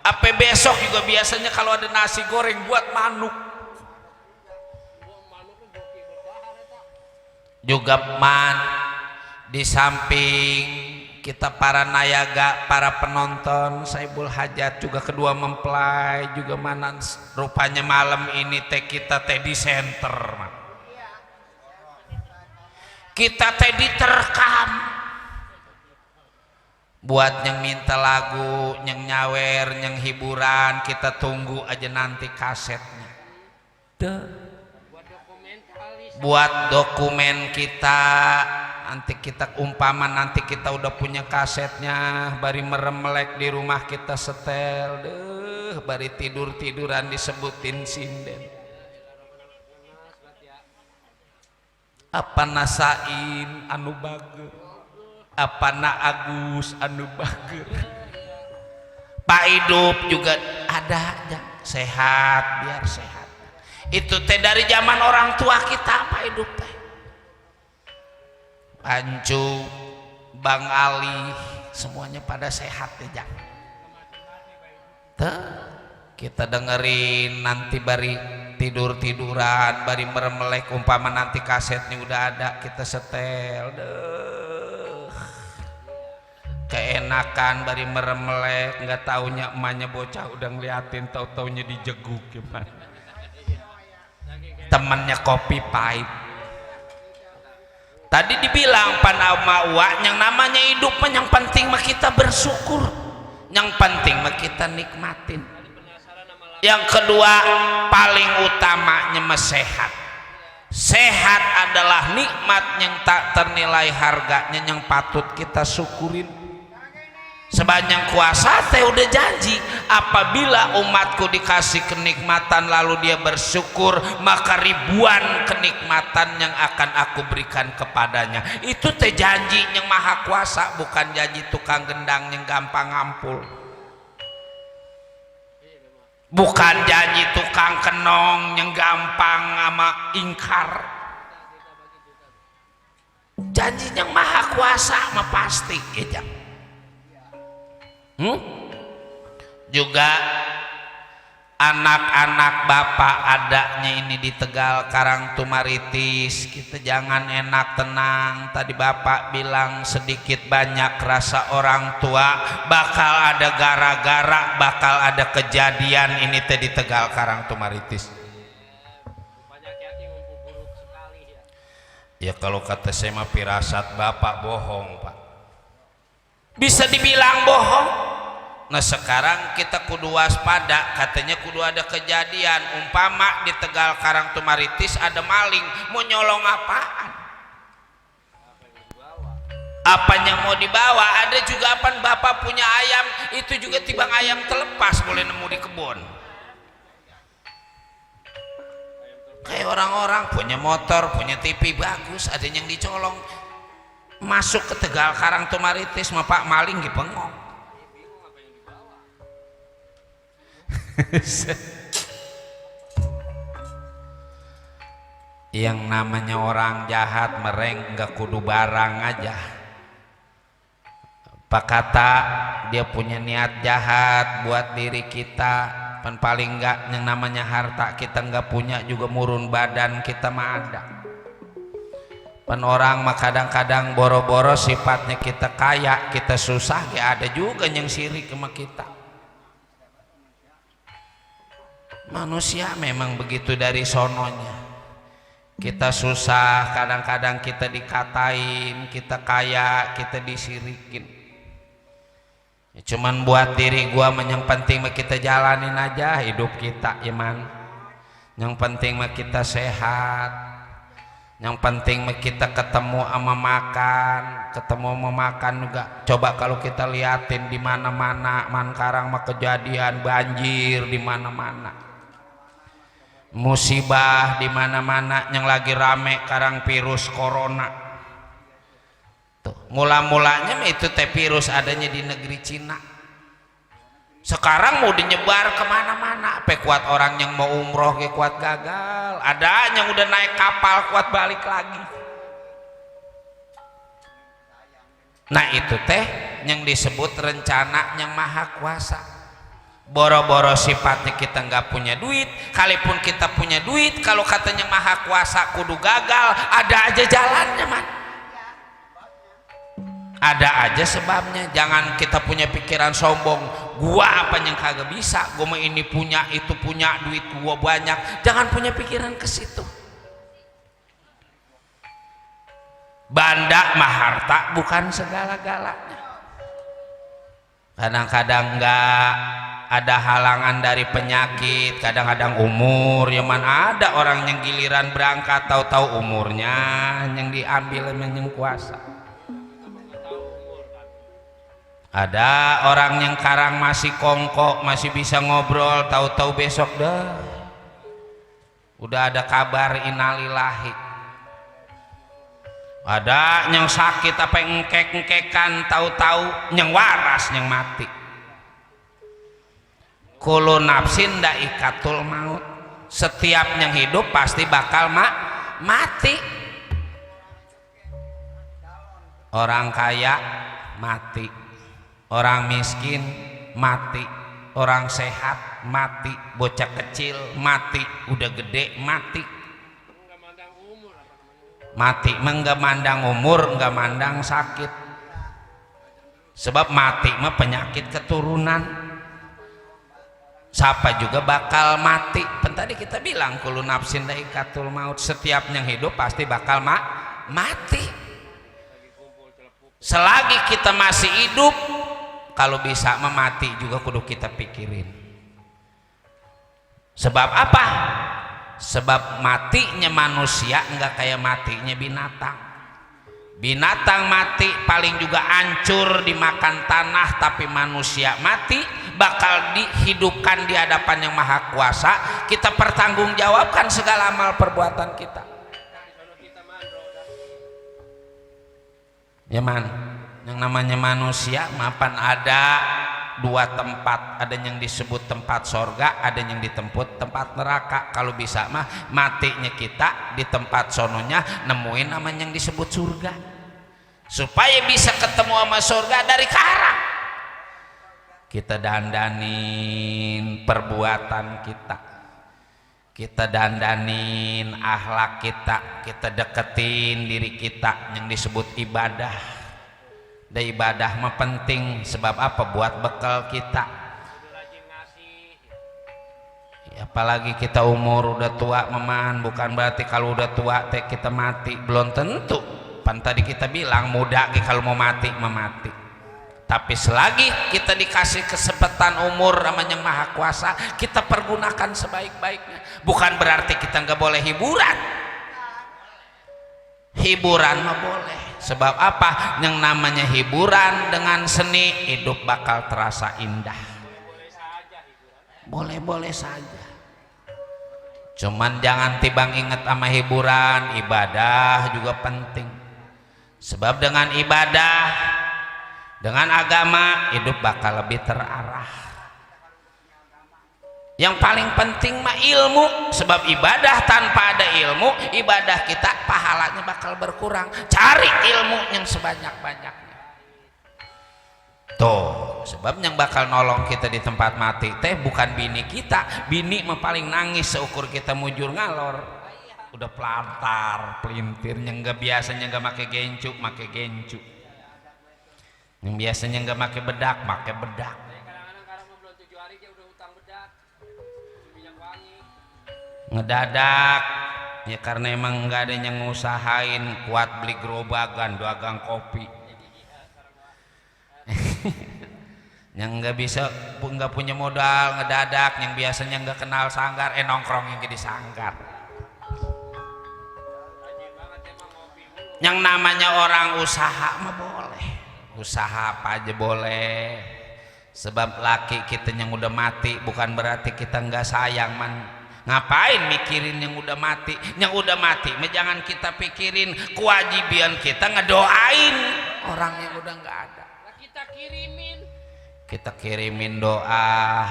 Apa besok juga biasanya kalau ada nasi goreng buat manuk. Juga di samping kita para nayaga, para penonton Saibul Hajat juga kedua mempelai juga mana rupanya malam ini teh kita teh di center. Kita teh diterkam. Buat yang minta lagu, yang nyawer, yang hiburan, kita tunggu aja nanti kasetnya. Buat dokumen kita, nanti kita umpama nanti kita udah punya kasetnya, bari merem melek di rumah kita setel, bari tidur-tiduran disebutin sinden. Apa nasain anu bager? Apa na Agus anu bager? Pak hidup juga ada aja, sehat biar sehat. Itu teh dari zaman orang tua kita Pak hidup teh. Pancu, Bang Ali, semuanya pada sehat ya Jang. Tuh, kita dengerin nanti bari tidur-tiduran, bari meremelek umpama nanti kasetnya udah ada kita setel. Keenakan bari meremelek, nggak taunya emaknya bocah udah ngeliatin, tau-taunya dijeguk gimana. Temannya kopi pahit. Tadi dibilang panama uak yang namanya hidup mah yang penting mah kita bersyukur, yang penting mah kita nikmatin. Yang kedua paling utamanya mah sehat. Sehat adalah nikmat yang tak ternilai harganya yang patut kita syukurin. Sebanyak kuasa teh udah janji, apabila umatku dikasih kenikmatan lalu dia bersyukur, maka ribuan kenikmatan yang akan aku berikan kepadanya. Itu teh janji yang maha kuasa, bukan janji tukang gendang yang gampang ngampul, bukan janji tukang kenong yang gampang sama ingkar. Janji yang maha kuasa mah pasti gitu. Juga anak-anak bapak adanya ini di Tegal Karangtumaritis, kita jangan enak tenang. Tadi bapak bilang sedikit banyak rasa orang tua bakal ada gara-gara, bakal ada kejadian ini teh di Tegal Karangtumaritis. Banyak yatim ngumpul buruk sekali ya. Ya kalau kata saya mah firasat bapak bohong pak, bisa dibilang bohong. Nah sekarang kita kudu waspada, katanya kudu ada kejadian umpama di Tegal Karangtumaritis ada maling mau nyolong apaan, apanya mau dibawa. Ada juga apaan bapak punya ayam, itu juga tibang ayam terlepas boleh nemu di kebun. Kayak orang-orang punya motor, punya TV bagus, ada yang dicolong. Masuk ke Tegal Karangtumaritis mah pak maling di bengong. Yang namanya orang jahat mereng nggak kudu barang aja. Pak kata dia punya niat jahat buat diri kita, pan paling nggak yang namanya harta kita nggak punya juga murun badan kita mah ada. Pan orang mah kadang-kadang boro-boro sifatnya kita kaya, kita susah, ya ada juga yang sirik sama kita. Manusia memang begitu dari sononya. Kita susah, kadang-kadang kita dikatain, kita kaya, kita disirikin. Ya, cuman buat diri gua yang penting mah kita jalanin aja hidup kita, iman. Yang penting mah kita sehat. Yang penting mah kita ketemu sama makan, ketemu sama makan juga. Coba kalau kita liatin di mana-mana, sekarang mah kejadian banjir di mana-mana. Musibah di mana-mana yang lagi rame karang virus corona. Tuh, mula-mulanya itu teh virus adanya di negeri Cina. Sekarang mau dinyebar kemana-mana. Apa kuat orang yang mau umroh ke kuat gagal. Ada yang udah naik kapal kuat balik lagi. Nah itu teh yang disebut rencana yang maha kuasa. Boro-boro sifatnya kita nggak punya duit, kalaupun kita punya duit, kalau katanya maha kuasa kudu gagal, ada aja jalannya man, ada aja sebabnya. Jangan kita punya pikiran sombong, gua apa yang kagak bisa, gua mah ini punya itu punya, duit gua banyak. Jangan punya pikiran ke situ. Banda mah harta bukan segala-galanya. Kadang-kadang nggak ada halangan dari penyakit, kadang-kadang umur, ya mana ada orang yang giliran berangkat tahu-tahu umurnya yang diambil yang kuasa. Ada orang yang karang masih kongkok, masih bisa ngobrol, tahu-tahu besok dah udah ada kabar innalillahi. Ada yang sakit apa yang engkek-engkekan, tahu-tahu yang waras yang mati. Kullu nafsin dha'iqatul maut. Setiap yang hidup pasti bakal mati. Orang kaya mati, orang miskin mati, orang sehat mati, bocah kecil mati, udah gede mati. Mati enggak mandang umur, enggak mandang sakit. Sebab mati mah penyakit keturunan. Siapa juga bakal mati. Tadi kita bilang kullu nafsin dha'iqatul maut, setiap yang hidup pasti bakal mati. Selagi kita masih hidup, kalau bisa mati juga kudu kita pikirin. Sebab apa? Sebab matinya manusia enggak kayak matinya binatang. Binatang mati paling juga hancur dimakan tanah, tapi manusia mati bakal dihidupkan di hadapan Yang Maha Kuasa. Kita pertanggungjawabkan segala amal perbuatan kita. Ya man, yang namanya manusia mapan ada dua tempat, ada yang disebut tempat sorga, ada yang ditemput tempat neraka. Kalau bisa mah matinya kita di tempat sononya nemuin namanya yang disebut surga, supaya bisa ketemu sama surga dari sekarang. Kita dandanin perbuatan kita, kita dandanin akhlak kita deketin diri kita yang disebut ibadah. Dan ibadah mah penting, sebab apa? Buat bekal kita. Ya, apalagi kita umur udah tua meman, bukan berarti kalau udah tua teh kita mati, belum tentu. Pan tadi kita bilang muda kalau mau mati memati. Tapi selagi kita dikasih kesempatan umur sama Yang Maha Kuasa, kita pergunakan sebaik-baiknya. Bukan berarti kita nggak boleh hiburan. Hiburan mah boleh. Sebab apa? Yang namanya hiburan dengan seni, hidup bakal terasa indah. Boleh-boleh saja. Cuman jangan tibang inget sama hiburan, ibadah juga penting. Sebab dengan ibadah, dengan agama, hidup bakal lebih terarah. Yang paling penting mah ilmu, sebab ibadah tanpa ada ilmu, ibadah kita pahalanya bakal berkurang. Cari ilmu yang sebanyak-banyaknya. Tuh, sebab yang bakal nolong kita di tempat mati teh bukan bini kita. Bini mah paling nangis seukur kita mujur ngalor. Udah pelantar, pelintir, yang enggak biasanya enggak make gencu, make gencu. Yang biasanya enggak make bedak, make bedak. Ngedadak ya karena emang nggak ada yang ngusahain kuat beli gerobagan dagang kopi. Yang nggak bisa, nggak punya modal ngedadak, yang biasanya nggak kenal sanggar nongkrong yang jadi sanggar. Yang namanya orang usaha mah boleh, usaha apa aja boleh. Sebab laki kita yang udah mati bukan berarti kita nggak sayang man. Ngapain mikirin yang udah mati? Yang udah mati jangan kita pikirin, kewajiban kita ngedoain orang yang udah nggak ada. Kita kirimin doa,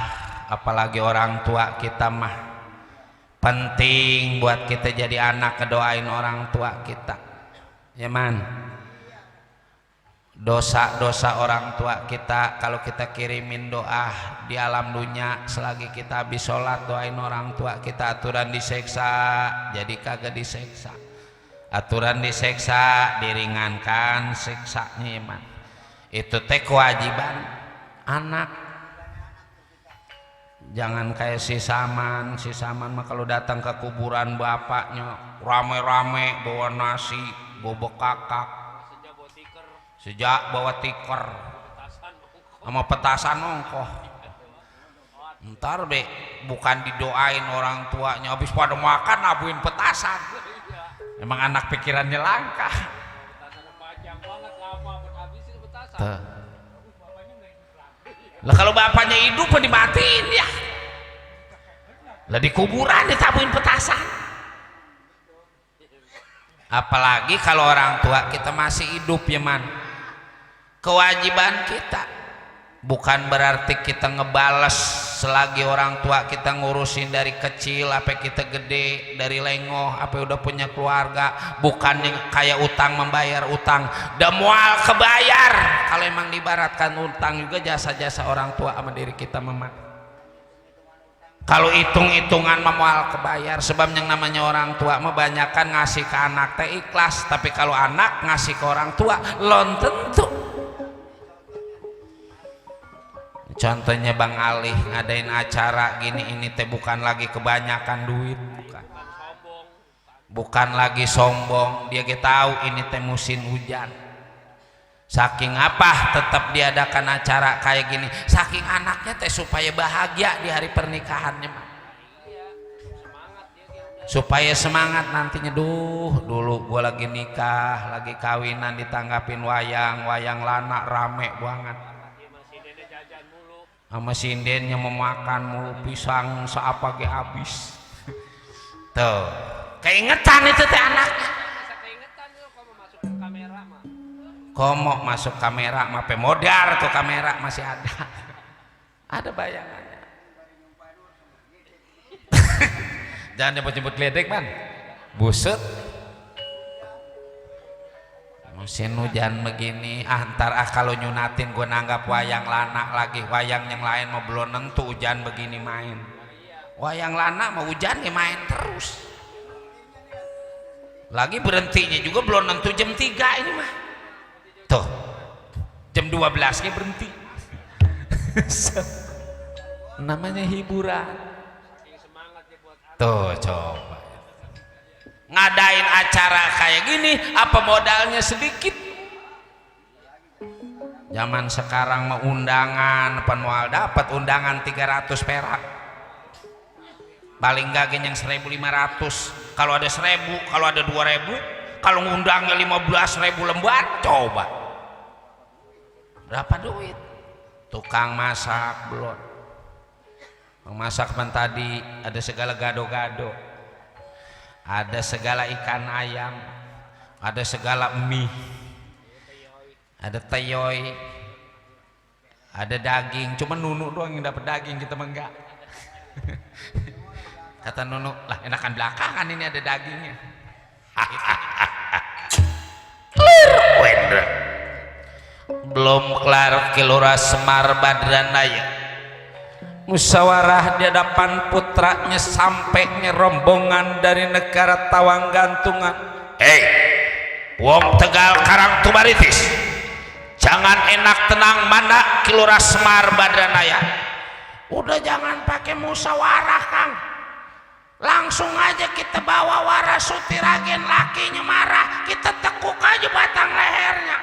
apalagi orang tua kita mah penting buat kita jadi anak ngedoain orang tua kita. Ya man, dosa-dosa orang tua kita kalau kita kirimin doa di alam dunia, selagi kita habis sholat doain orang tua kita, aturan diseksa jadi kagak diseksa, aturan diseksa diringankan siksanya. Iman itu teh kewajiban anak. Jangan kayak si Saman mah kalau datang ke kuburan bapaknya rame-rame bawa nasi, bawa kakak, sejak bawa tikar sama petasan ongkoh. Ntar be bukan didoain orang tuanya, habis pada makan nabuin petasan. Emang anak pikirannya langka. Lah kalau bapaknya hidup dimatiin ya. Lah di kuburan ditabuin petasan. Apalagi kalau orang tua kita masih hidup ya man. Kewajiban kita bukan berarti kita ngebales selagi orang tua kita ngurusin dari kecil apa kita gede, dari lengoh apa udah punya keluarga, bukan yang kayak utang membayar utang dan mual kebayar. Kalau emang dibaratkan utang juga jasa-jasa orang tua sama diri kita memang. Kalau hitung-hitungan memual kebayar, sebab yang namanya orang tua mah banyakan ngasih ke anak teh ikhlas, tapi kalau anak ngasih ke orang tua lon tentu. Contohnya Bang Ali ngadain acara gini, ini teh bukan lagi kebanyakan duit, bukan lagi sombong. Dia tahu ini teh musim hujan, Saking apa tetap diadakan acara kayak gini, saking anaknya teh supaya bahagia di hari pernikahannya mah. Supaya semangat nantinya. Dulu gua lagi nikah, lagi kawinan ditanggapin wayang lana rame banget. Sama sindennya memakan mulu pisang seapa ge habis. Tuh, keingetan itu teh anaknya. Komo masuk kamera mah modar tuh, kamera masih ada bayangannya. Jangan nyebut-nyebut ledek man, busut. Musim hujan begini antar kalau nyunatin gue nanggap wayang lana lagi, wayang yang lain mau belum nentu hujan begini main, wayang lana mau hujan ya main terus lagi, berhentinya juga belum nentu jam 3 ini mah. Tuh jam 12 nya berhenti. Namanya hiburan. Tuh coba ngadain acara kayak gini apa modalnya sedikit. Zaman sekarang mah undangan penual dapat undangan 300 perak, paling gak yang 1.500, kalau ada 1.000, kalau ada 2.000, kalau ngundangnya 15.000 lembar, coba berapa duit. Tukang masak belum, masak tadi ada segala gado-gado, ada segala ikan ayam, ada segala mie, ada teyoy, ada daging. Cuma Nunu doang yang dapat daging, kita mah enggak. Kata Nunu, lah enakan belakangan ini ada dagingnya. Belum kelar Kilora Semar Badranaya, musyawarah di hadapan putranya sampainya rombongan dari negara Tawang Gantungan. Wong Tegal Karang Tumaritis, jangan enak tenang mana Kilora Semar Badranaya. Udah jangan pakai musyawarah Kang, langsung aja kita bawa Warasuti Ragen, lakinya marah kita tekuk aja batang lehernya.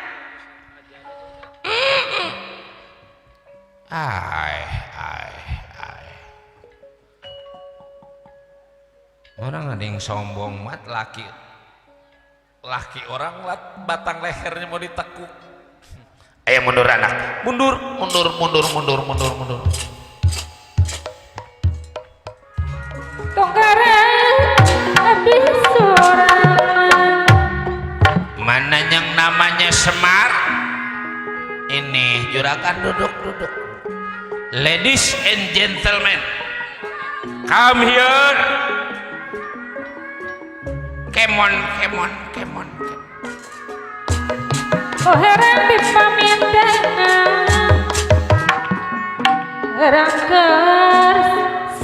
Orang ada yang sombong mat, laki orang batang lehernya mau ditekuk. Ayo mundur anak, mundur. Tongkarang habis sorangan. Mana yang namanya Semar? Ini juragan duduk. Ladies and gentlemen, come here. Come on. Oh herang dipamindangan, herang kers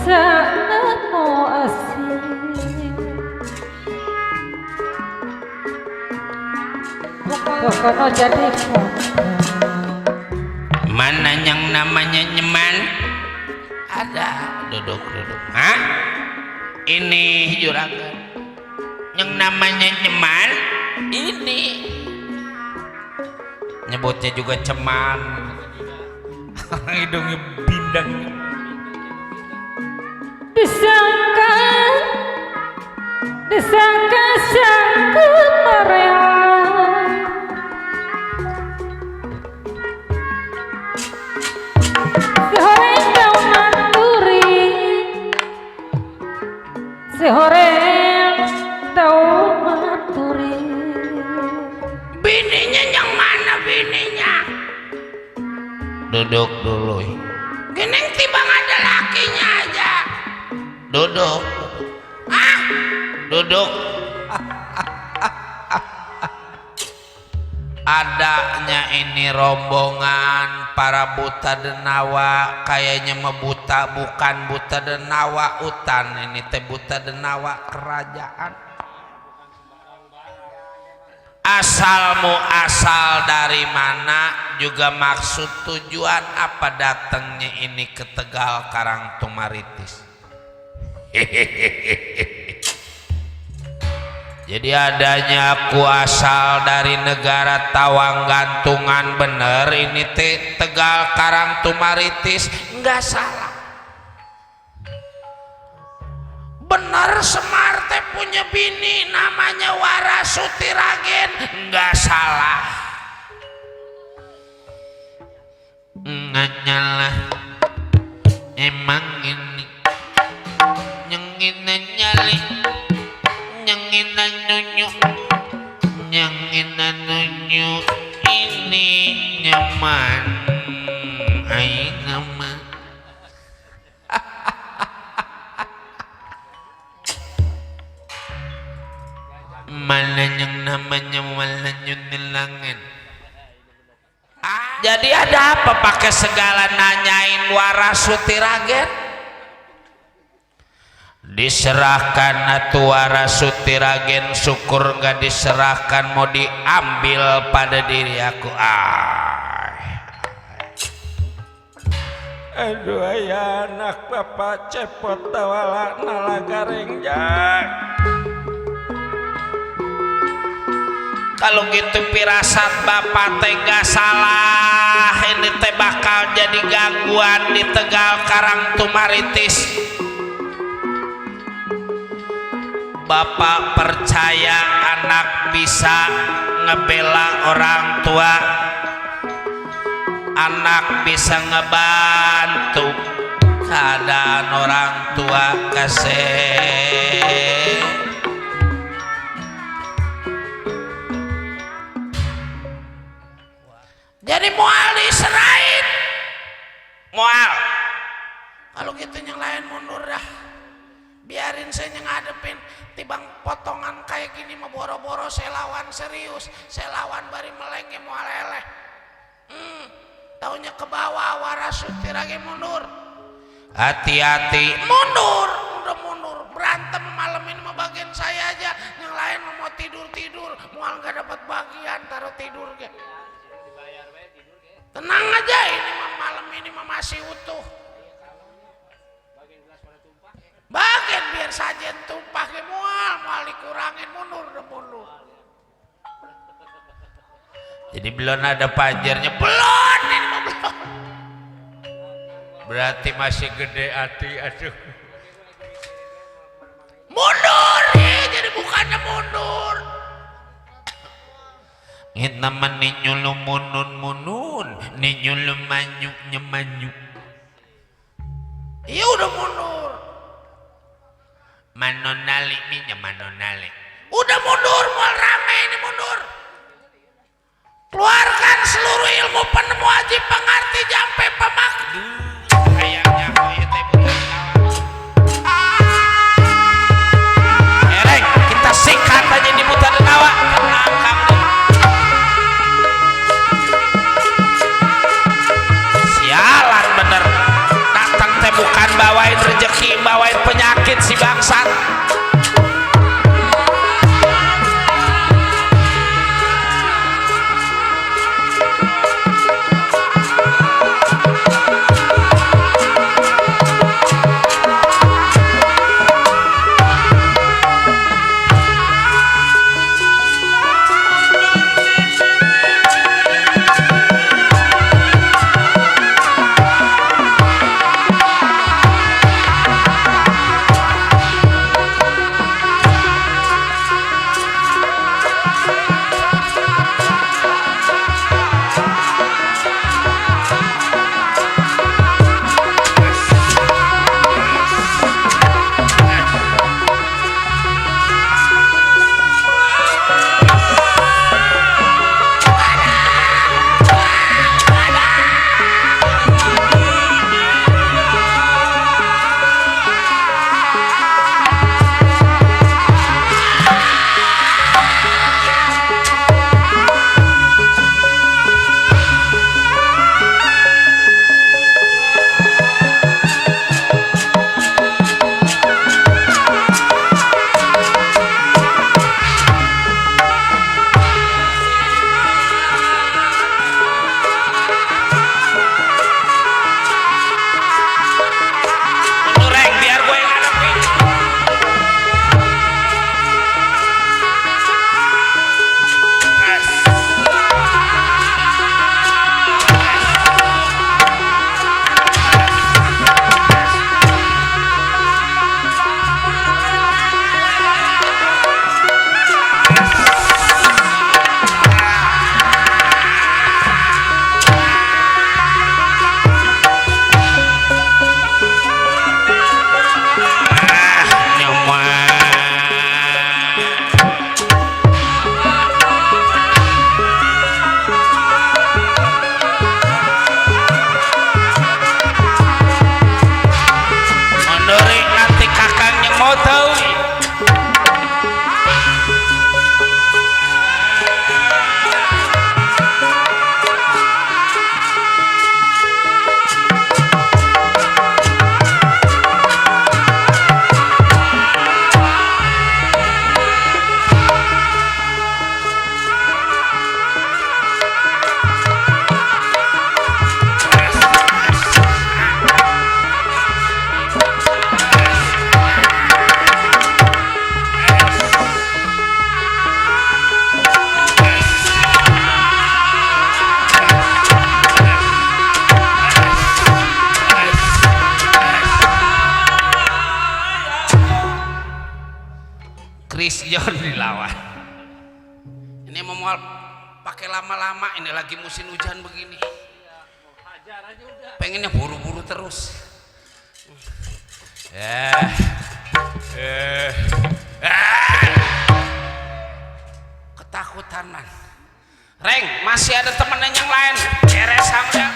senemu asing. Pokoknya jadi mana yang namanya nyeman? Ada, duduk. Hah? Ini juragan. Yang namanya nyeman? Ini. Nyebutnya juga ceman. Hidungnya bindang. disangka sangkut mereang. Sehoreng daun manduri, sehoreng daun manduri. Bininya yang mana bininya? Duduk dulu. Gini tibang ada lakinya aja. Duduk. Duduk. Adanya ini rombongan para buta denawa, kayaknya mebuta, bukan buta denawa utan, ini teh buta denawa kerajaan. Asalmu asal dari mana, juga maksud tujuan apa datangnya ini ke Tegal Karang Tumaritis. Jadi adanya aku asal dari negara Tawang Gantungan bener ini teh Tegal Karang Tumaritis nggak salah. Bener Semar teh punya bini namanya Warasuti Ragen nggak salah. Nganyalah emang ini nyengin nyali nyengin nunyu ini nyaman aing nama mana yang namanya malah nyunilangan. Jadi ada apa pakai segala nanyain Warasuti Ragen? Diserahkan atuh Warasuti Ragen, syukur nggak diserahkan mau diambil pada diri aku. Aduh ya anak bapak cepot tawala nalagareng jak. Kalau gitu pirasat bapak teh gak salah, ini teh bakal jadi gangguan di Tegal Karang Tumaritis. Bapak percaya anak bisa ngebela orang tua, anak bisa ngebantu keadaan orang tua kasih. Jadi moal diserahin, moal. Kalau gitu yang lain mundur dah, biarin saya ngadepin. Tibang potongan kayak gini mah boro-boro saya lawan serius, saya lawan bari meleng moal leleh. Taunya ke bawah Warasuti Ragen mundur. Hati-hati, mundur, udah mundur. Berantem malam ini mah bagian saya aja, yang lain mau tidur-tidur, moal nggak dapat bagian taruh tidur ge. Tenang aja, ini mah malam ini mah masih utuh. Bagian biar sajen tumpah ke mual dikurangin mundur. Jadi belum ada panjernya, belum ini mah belum. Berarti masih gede hati, aduh. Mundur ya, jadi bukannya mundur. Ngit nama ninyulu munun, ninyulu manyuk. Iya udah mundur. Manonali minya manonali. Udah mundur, mau rame ini mundur. Keluarkan seluruh ilmu penemu aji pengerti jampe pemak. Kayaknya kau ya teh bukan kawan. Ereng, kita sikat aja di buta denawa. Tenang kamu. Sialan bener. Datang teh bukan bawain rezeki, bawain penyakit si bangsat. spion dilawan. Ini mau pakai lama-lama, ini lagi musim hujan begini. Hajar aja udah. Pengennya buru-buru terus. Ketakutan man. Reng, masih ada temennya yang lain. Beres sama dia.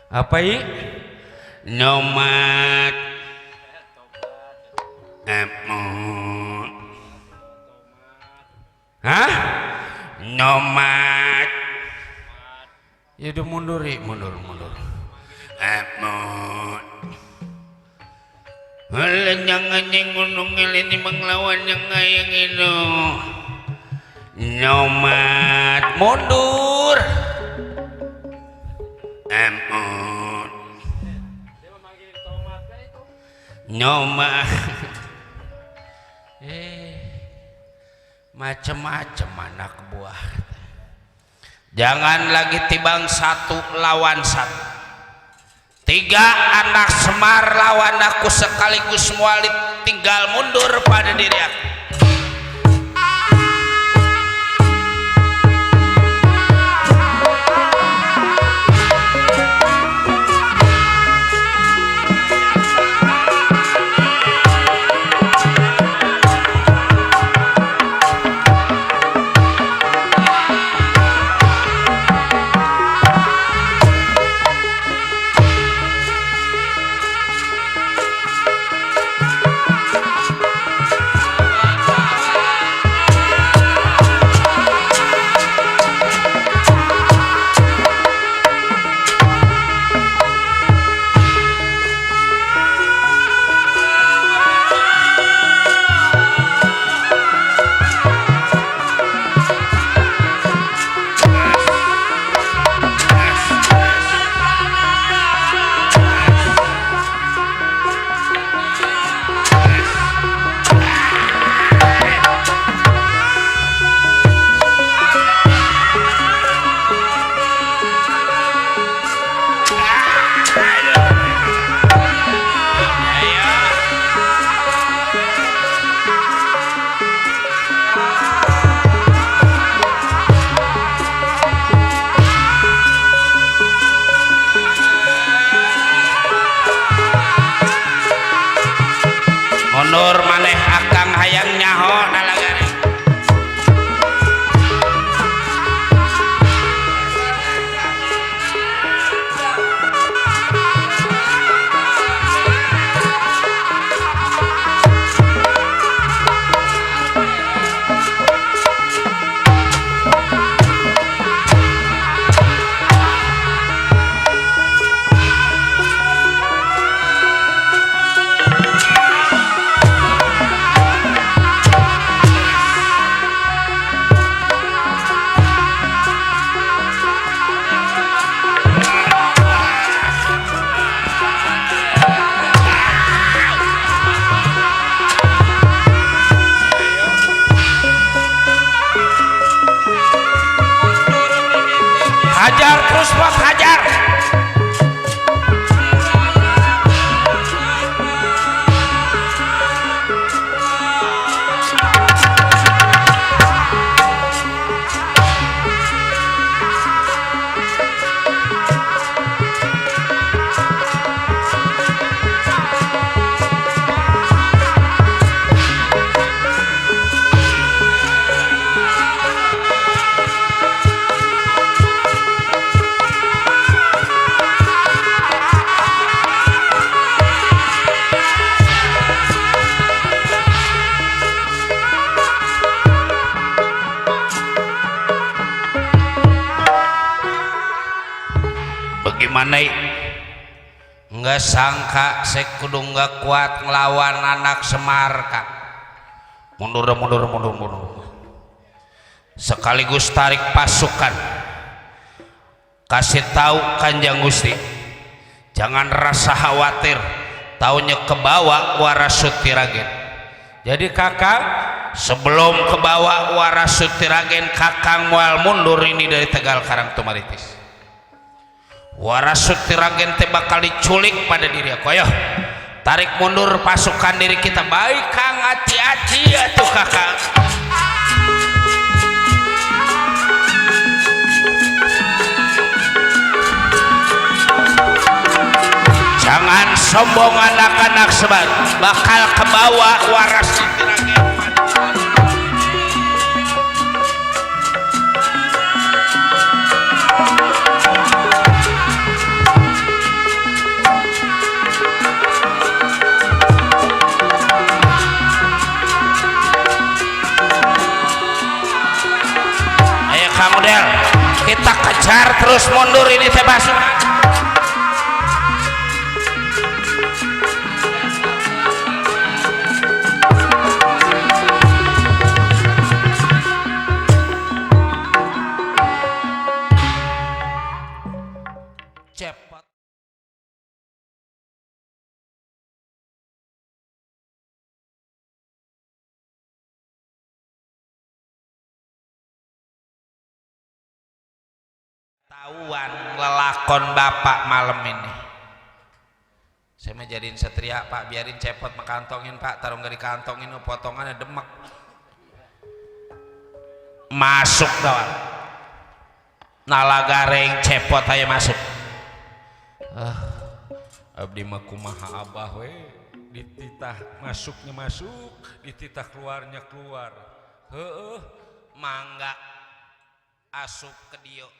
Apa ini? Nomat Amut. Hah? Nomat. Ya udah mundur. Amut. Halang jangan yang gunung ini menglawan yang ngayang itu. Nomat mundur. Amut. Dia memanggil tomat kayak itu. Nomat. Macem-macem anak buah. Jangan lagi tibang 1 lawan 1. 3 anak Semar lawan aku sekaligus mualit, tinggal mundur pada diri aku. Mundur maneh akang hayang nyaho nalagari. Hajar terus bos, hajar. Bagaimana nggak sangka saya kudu nggak kuat ngelawan anak Semar Kang. Mundur sekaligus tarik pasukan, kasih tahu Kanjeng Gusti jangan rasa khawatir, taunya ke bawah Warasuti Ragen. Jadi Kakang sebelum ke bawah Warasuti Ragen, Kakang moal mundur ini dari Tegal Karang Tumaritis. Warasuti Ragen teh bakal diculik pada diri aku. Ayo tarik mundur pasukan diri kita. Baik Kang, hati-hati atuh Kakang. Jangan sombong anak-anak Semar, bakal ke bawah Warasuti Ragen. Ayo kamu Del, kita kejar terus mundur ini teh pasukan. Cepat. Tahuan lelakon bapak malam ini. Saya mau jadiin satria Pak, biarin cepot mekantongin Pak, taruh nggak dikantongin, potongannya demek. Masuk doang. Nalagareng cepot aja masuk. Abdi mah kumaha abah we, dititah masuknya masuk, dititah keluarnya keluar. Mangga asup ke dieu.